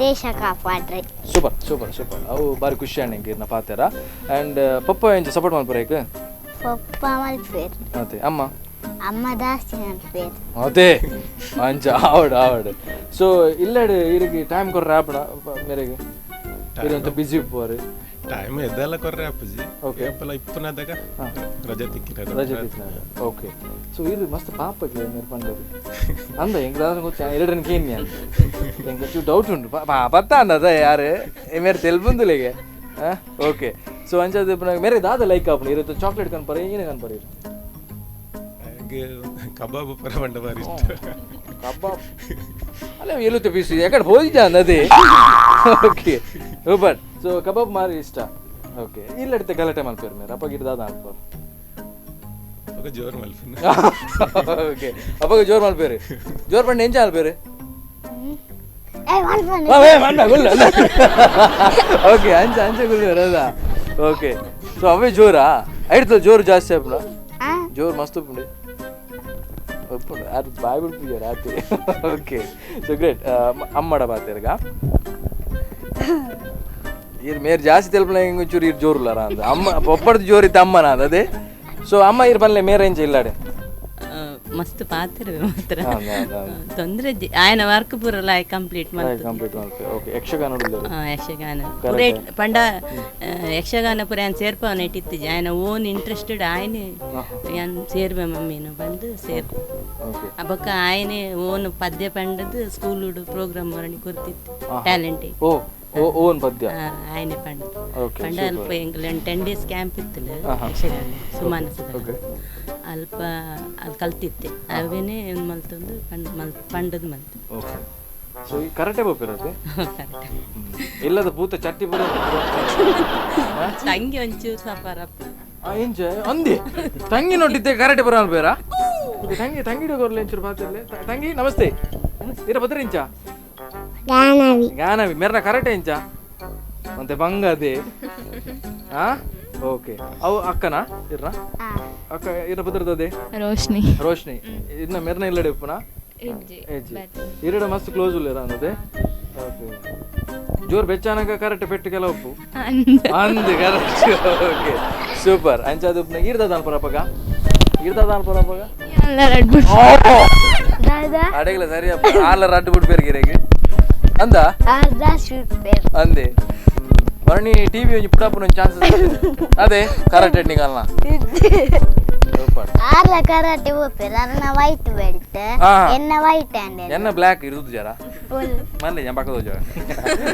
ದೇಶ ಕಾಪಾಡ್ರಿ. Super super super. ಅವು ಬಾರಿ ಖುಷಿ ಅಣ್ಣ ಎಂಕ್ ಇರ್ನ ಪಾತೆರ. ಆ್ಯಂಡ್ ಪಪ್ಪ ಎಂಚ ಸಪೋರ್ಟ್ ಮಲ್ಪರೇಕ್? ಪಪ್ಪ ಮಲ್ಪೇರು. ಅದೇ ಅಮ್ಮ? ಅಮ್ಮ ಜಾಸ್ತಿ ಮಲ್ಪೇರು. ಅದೇ ಅಂಚ ಆವಡ್ ಆವಡ್. ಸೊ ಇಲ್ಲಡೆ ಇರಿಗೆ ಟೈಮ್ ಕೊರ್ರೆ ಆಪಣ ಮೇರೆಗೆ ಇರಂತ ಬಿಸಿ ಉಪ್ಪುವಾರು ಟೈಮ್ ಎದ್ದೆಲ್ಲ ಕೊರ್ರೆ ಆಪುಜಿ. ಓಕೆ ಅಪ್ಪಲ ಇಪ್ಪನಾದಾಗ ರಜೆ ತಿಕ್ಕಿರ ರಜೆ ತಿಕ್ಕಿನ. ಓಕೆ ಸೊ ಇದು ಮಸ್ತ್ ಪಾಪಕ್ಕೆ ಮೇರೆ ಪಂಡದು ಅಂದ ಎಂಕ್ ದಾದ ಗೊತ್ತ ಎರಡನ ಕೇನ್ಯ ಎಂಕ್ ಚೂ ಡೌಟ್ ಉಂಟು ಪತ್ತ ಅಂದದ ಯಾರು ಮೇರೆ ತೆಲ್ಪುಂದುಲೆಗೆ. ಓಕೆ ಸೊ ಅಂಚದ ಮೇರೆ ದಾದ ಲೈಕ್ ಆಪುಂಡು ಇರುತ್ತೆ ಚಾಕ್ಲೇಟ್ ಕನ್ಪರೆ ಏನೇ ಕನ್ಪರೆ? ಕಬಾಬ್ ಪರ ಬಂಡ ಬಾರಿ ಇಷ್ಟ. ಕಬಾಬ್ ಅಲ್ಲ ಎಲ್ಲುತ್ತೆ ಪೀಸ್ ಯಾಕಡೆ ಹೋಗಿದ್ದ ಅದೇ. Okay super. So ಕಬಾಬ್ ಮಾರಿ ಇಷ್ಟ. ಓಕೆ ಇಲ್ಲಡಿತೆ ಗಲಾಟೆ ಮಲ್ಪೇರು ಮೇರೆ ಅಪ್ಪಗೆ ದಾದ ಅನ್ಪರು ಅಪ್ಪ ಜೋರ್ ಮಲ್ಪೇರು. ಓಕೆ ಅಪ್ಪಗೆ ಜೋರ್ ಮಲ್ಪೇರು. ಜೋರ್ ಪಂಡ ಎಂಚ ಅಲ್ಪೇರು? ಓಕೆ ಅಂಚ ಅಂಚ ಗುಲ್ಲೇರು ಅದ. ಓಕೆ ಸೊ ಅವೇ ಜೋರಾ ಐಡ್ತ ಜೋರು ಜಾಸ್ತಿ ಆಪುಂಡ? ಜೋರು ಮಸ್ತ್ ಉಪ್ಪುಂಡು ಉಪ್ಪುಂಡು ಅದು ಬಾಯ್ ಬಿಡ್ಪಿದ್ದಾರೆ ರಾತ್ರಿ. Okay so great. ಅಮ್ಮಡ ಬಾತೇರ್ಗ ಇರ್ ಮೇರ್ ಜಾಸ್ತಿ ತೆಲ್ಪನ ಒಂಚೂರು ಇರ್ ಜೋರುಲ್ಲಾರ ಅಂದ ಅಮ್ಮ ಪೊಪ್ಪಡ್ದು ಜೋರು ಇತ್ತು ಅಮ್ಮನ ಅದ ಅದೇ. ಸೊ ಅಮ್ಮ ಇರ್ ಬನ್ಲೆ ಮೇರೆ ಎಂಚ ಇಲ್ಲಾಡೆ ಮಸ್ತ್ ಪಾತ್ರ ಮಾತ್ರ ತೊಂದರೆ ಆಯನ ವರ್ಕ್ ಪೂರ ಲಾಯ್ ಕಂಪ್ಲೀಟ್ ಕಂಪ್ಲೀಟ್ ಮಲ್ಪೆ. ಓಕೆ ಯಕ್ಷಗಾನ ಯಕ್ಷಗಾನ ಪೂರ ಪಂಡ ಯಕ್ಷಗಾನ ಪೂರ ಆಯನ್ ಸೇರ್ಪವನ ಇಟ್ಟಿತ್ತಿಜಿ ಆಯನ ಓನ್ ಇಂಟ್ರೆಸ್ಟೆಡ್ ಆಯನೆ ಯಾನ್ ಸೇರ್ಬೆ ಮಮ್ಮಿನ ಬಂದು ಸೇರ್ ಬೊಕ್ಕ ಆಯನೆ ಓನ್ ಪದ್ಯ ಪಂಡದು ಸ್ಕೂಲ್ ಪ್ರೋಗ್ರಾಮ್ ವರಣಿ ಕೊರ್ತಿತ್ತು ಟ್ಯಾಲೆಂಟ್. ಓ ಓನ್ ಪದ್ಯ ಆಯ್ನೆ ಪಂಡ ಪಂಡ ಅಲ್ಪ ಎಂಕಲ್ 10 ಡೇಸ್ ಕ್ಯಾಂಪ್ ಇತ್ತಲ್ಲ ಯಕ್ಷಗಾನ ಸುಮಾನಸದ ಅಲ್ಪ ಅಲ್ಲಿ ಕಲ್ತಿತ್ತೆ ಅವೇನೆ ಮಲ್ತೊಂದು ಪಂಡದ ಮಲ್ತು. ಓಕೆ ಸೊ ಈ ಕರಾಟೆ ಬೋಪಿರತ್ತೆ ಇಲ್ಲದ ಭೂತ ಚಟ್ಟಿ ಬರೋ ತಂಗಿ ಒಂಚೂರು ಸಫರಪ್ಪ ಎಂಚ ಅಂದೆ ತಂಗಿ ನೋಡಿದ್ದೆ ಕರಾಟೆ ಬರೋ ಬೇರ ತಂಗಿ ತಂಗಿ ಕೊರ್ಲೆ ಒಂಚೂರು ಪಾತಿರ್ಲೆ. ತಂಗಿ ನಮಸ್ತೆ, ಇರ ಬದ್ರ ಇಂಚ ಗಾನವಿ ಮೆರ್ನ ಕರಾಟೆ ಇಂಚ ಮತ್ತೆ ಬಂಗದೆ. ಹಾ ಓಕೆ ಅವು ಅಕ್ಕನಾ ಇರ್ನ ಅಕ್ಕ ಇರ ಬದ್ರದದೆ ರೋಶ್ನಿ. ರೋಶ್ನಿ ಇನ್ನ ಮೆರ್ನ ಇಲ್ಲಡೆ ಉಪ್ಪುನ ಇರಡ ಮಸ್ತ್ ಕ್ಲೋಸ್ ಉಲ್ಲೇರ ಅನ್ನದೆ. ಓಕೆ ಜೋರ್ ಬೆಚ್ಚಾನಕ ಕರೆಕ್ಟ್ ಪೆಟ್ಟು ಕೆಲ ಉಪ್ಪು ಅಂದ್ ಕರೆಕ್ಟ್. ಓಕೆ ಸೂಪರ್ ಅಂಚಾದ ಉಪ್ಪುನ ಇರ್ದ ದಾನ್ಪುರಪ್ಪಗ ಇರ್ದ ದಾನ್ಪುರಪ್ಪಗ ಅಡಗಿಲ್ಲ ಸರಿಯಪ್ಪ ಆಲ ರಡ್ಡು ಬಿಟ್ಟು ಬೇರ್ಗಿರೇಗೆ ಅಂದ ಅಂದೆ ವರ್ಣಿ ಟಿವಿ ಒಂಜಿ ಪುಡಾಪುನ ಚಾನ್ಸಸ್ ಅದೇ ಕರೆಕ್ಟ್ ಎಡ್ನಿಗಲ್ನ ಸೂಪರ್ ಆರ್ಲ ಕರಾಟೆ ಓಪೆರ್ ಅರ್ನ ವೈಟ್ ಬೆಲ್ಟ್ ಎನ್ನ ವೈಟ್ ಹ್ಯಾಂಡ್ ಎನ್ನ ಬ್ಲಾಕ್ ಇರುದು ಜರ ಮಲ್ಲೆ ഞാൻ ಪಕ್ಕದ ಜರ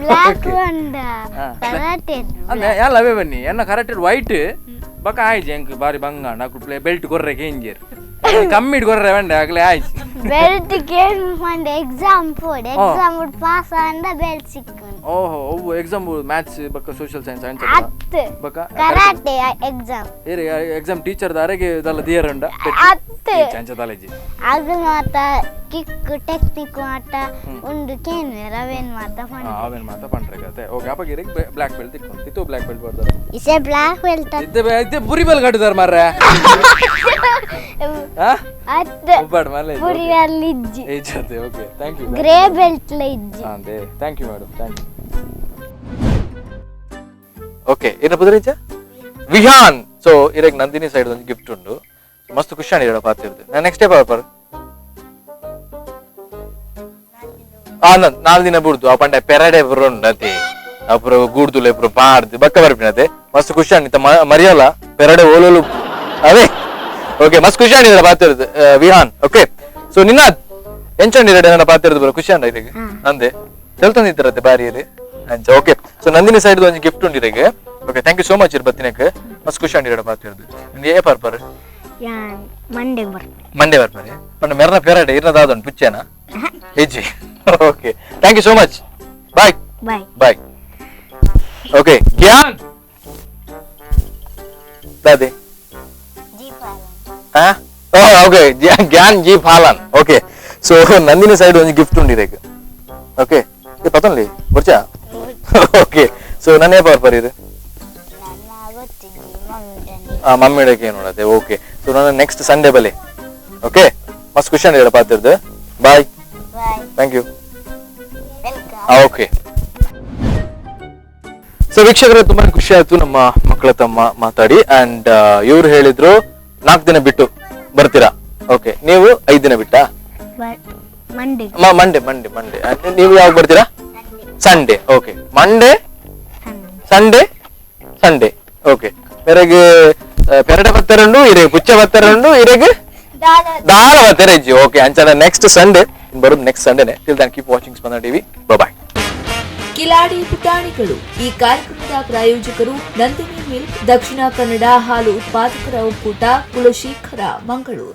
ಬ್ಲಾಕ್ ಅಂಡ ಕರಾಟೆ ಅಂದೆ ಯಾಲ ಅವೇ ಬನ್ನಿ ಎನ್ನ ಕರಾಟೆ ವೈಟ್ ಬಕ ಆಯ್ಜಿ ಎಂಕ್ ಬಾರಿ ಬಂಗ ನಾಕು ಪ್ಲೇ ಬೆಲ್ಟ್ ಕೊರ್ರೆ ಕೇಂಜೇರ್ ಕಮ್ಮಿಡ್ ಕೊರ್ರೆ ವಂಡೆ ಆಗಲೇ ಆಯ್ಜಿ ಬೆಲ್ಟ್ ಕೇನ್ ಮಂಡೆ ಎಕ್ಸಾಮ್ ಫೋಡ್ ಎಕ್ಸಾಮ್ ಉಡ್ ಪಾಸ್ ಅಂಡ ಬೆಲ್ಟ್ ಸಿಕ್ಕುನ್. ಓಹೋ ಅವು ಎಕ್ಸಾಮ್ ಮ್ಯಾಥ್ಸ್ ಬಕ ಸೋಶಿಯಲ್ ಸೈನ್ಸ್ ಅಂಚ ಅತ್ ಬಕ ಕರಾಟೆ ಎಕ್ಸಾಮ್ ಏರೆ ಎಕ್ಸಾಮ್ ಟೀಚರ್ ದಾರೆಗೆ ದಲ್ಲ ದಿಯರಂಡ ಅತ್ ಅಂಚ ತಾಲೇಜಿ ಅಗಲ್ ಮಾತ ಕಿಕ್ ಟೆಕ್ನಿಕ್ ಮಾತ ಉಂಡು ಕೇನ್ ರವೇನ್ ಮಾತ ಪಂಡ ಅವೇನ್ ಮಾತ ಪಂಡ್ರೆ ಕತೆ. ಓಕೆ ಅಪ್ಪ ಗಿರಿಗೆ ಬ್ಲಾಕ್ ಬೆಲ್ಟ್ ತಿಕ್ಕೊಂಡು ಇತ್ತು ಬ್ಲಾಕ್ ಬೆಲ್ಟ್ ಬರ್ತಾರೆ ಇಸೆ ಬ್ಲಾಕ್ ಬೆಲ್ಟ್ ಇದ್ದೆ ಇದ್ದೆ ಬುರಿ ಬೆಲ್ ಕಟ್ಟಿದಾರ ಮಾರ್ರೆ. ಆ ಅತ್ ಒಬ್ಬಾಡ್ ಮಲ್ಲೆ ಬುರಿ ಬೆಲ್ ಇಜ್ಜಿ ಇಜ್ಜತೆ. Okay thank you. Grey belt ಲ ಇಜ್ಜಿ ಅಂದೆ thank you madam thank you. Okay ಇನ್ನ ಬುದ್ರಿಂಚ ವಿಹಾನ್ ಸೊ ಇರಗ್ ನಂದಿನಿ ಸೈಡ್ ಒಂದು ಗಿಫ್ಟ್ ಉಂಡು ಮಸ್ತ್ ಖುಷಿ ಆಂಡ್ ಇರಡ ಪಾತಿರ್ದು. ನಾನು ನೆಕ್ಸ್ಟ್ ಡೇ ಬರ್ಪರ್ ನಾಲ್ ದಿನ ಬುಡ್ದು ಆ ಪಂಡೆ ಪೆರಡೆ ಬರುಂಡತೆ ಅಪುರ ಗೂಡ್ದುಲೆ ಇಬ್ರು ಪಾಡ್ದು ಬಕ್ಕ ಬರ್ಪಿನತೆ ಮಸ್ತ್ ಖುಷಿ ಆಂಡ್ ಮರಿಯಲ್ಲ ಪೆರಡೆ ಓಲೋಲು ಅದೇ. ಓಕೆ ಮಸ್ತ್ ಖುಷಿ ಆಂಡ್ ಇರಡ ಪಾತಿರ್ದು ವಿಹಾನ್. ಓಕೆ ಸೊ ನಿನ್ನ ಎಂಚಂಡಿ ಇರಡೆ ನನ್ನ ಪಾತಿರ್ದು ಬರೋ ಖುಷಿ ಆಂಡ ಇರಗೆ ಅಂದೆ ತೆಲ್ತಂದಿತ್ತಿರತ್ತೆ ಬಾರಿಯಲ್ಲಿ ಅಂಚ. ಓಕೆ ಸೊ ನಂದಿನಿ ಸೈಡ್ ಒಂಜಿ ಗಿಫ್ಟ್ ಉಂಡು ಇರಗೆ. Okay thank you so much ಇರ್ ಬತ್ತಿನಕ್ಕೆ ಮಸ್ತ್ ಖುಷಿ ಆಂಡ್ ಇರಡ ಪಾತಿರ್ದು. ಏ ಪರ್ಪರ್ ಯಾನ್ ಮಂಡೆ ಬರ್ಪೆ ಮಂಡೆ ಬರ್ಪರೆ ಪಂಡ ಮೆರ್ನ ಪೆರಡೆ ಇರ್ನ ದಾದೊಂಡು ಪುಚ್ಚೇನಾ ಹೆಜ್ಜಿ. Okay thank you so much bye bye bye. Okay Gyan ದಾದೆ G Phalan. ಹಾ okay Gyan G Phalan. Okay so Nandini side ಒಂಜಿ ಗಿಫ್ಟ್ ಉಂಡು ಇರಗೆ. ಓಕೆ ಈ ಪತನ್ಲಿ ಬರ್ಚಾ. ಓಕೆ ಸೊ ನನ್ನ ಏ ಪರ್ಪರ್ ಇದು ಮಮ್ಮಿಡಕ್ಕೆ ನೋಡತ್ತೆ. ಓಕೆ ಸೊ ನಾನು ನೆಕ್ಸ್ಟ್ ಸಂಡೇ ಬಲೆ. ಓಕೆ ಮಸ್ತ್ ಖುಷಿ ಆಂಡ್ ಇರಡ ಪಾತಿರ್ದು. Bye thank you. Okay so ವೀಕ್ಷಕರೇ ತುಂಬಾ ಖುಷಿ ಆಯ್ತು ನಮ್ಮ ಮಕ್ಕಳ ತಮ್ಮ ಮಾತಾಡಿ. ಅಂಡ್ ಇವ್ರು ಹೇಳಿದ್ರು 4 ದಿನ ಬಿಟ್ಟು ಬರ್ತೀರಾ. ಓಕೆ ನೀವು 5 ದಿನ ಬಿಟ್ಟಾ? Monday Monday Monday Monday ನೀವು ಯಾವಾಗ ಬರ್ತೀರಾ? Sunday. Okay Monday Sunday Sunday. Okay ಬೆರಗೆ ಪೆರಡೆ ಬತ್ತರುಂಡು ಇರೆಗೆ ಪುಚ್ಚ ಬತ್ತರುಂಡು ಇರೆಗೆ ದಾಲ ಬತ್ತಾರೆ ಇಜ್ಜಿ. ಓಕೆ ಅಂಚನ ನೆಕ್ಸ್ಟ್ ಸಂಡೇ ಬರೋದು ನೆಕ್ಸ್ಟ್ ಸಂಡೇನೆ. Till then keep watching Spandana TV. Bye. Kiladi ಪುಟಾಣಿಗಳು ಈ ಕಾರ್ಯಕ್ರಮದ ಪ್ರಾಯೋಜಕರು ನಂದಿನಿ ಮಿಲ್ಕ್, ದಕ್ಷಿಣ ಕನ್ನಡ ಹಾಲು ಉತ್ಪಾದಕರ ಒಕ್ಕೂಟ, ಕುಲಶೇಖರ, ಮಂಗಳೂರು.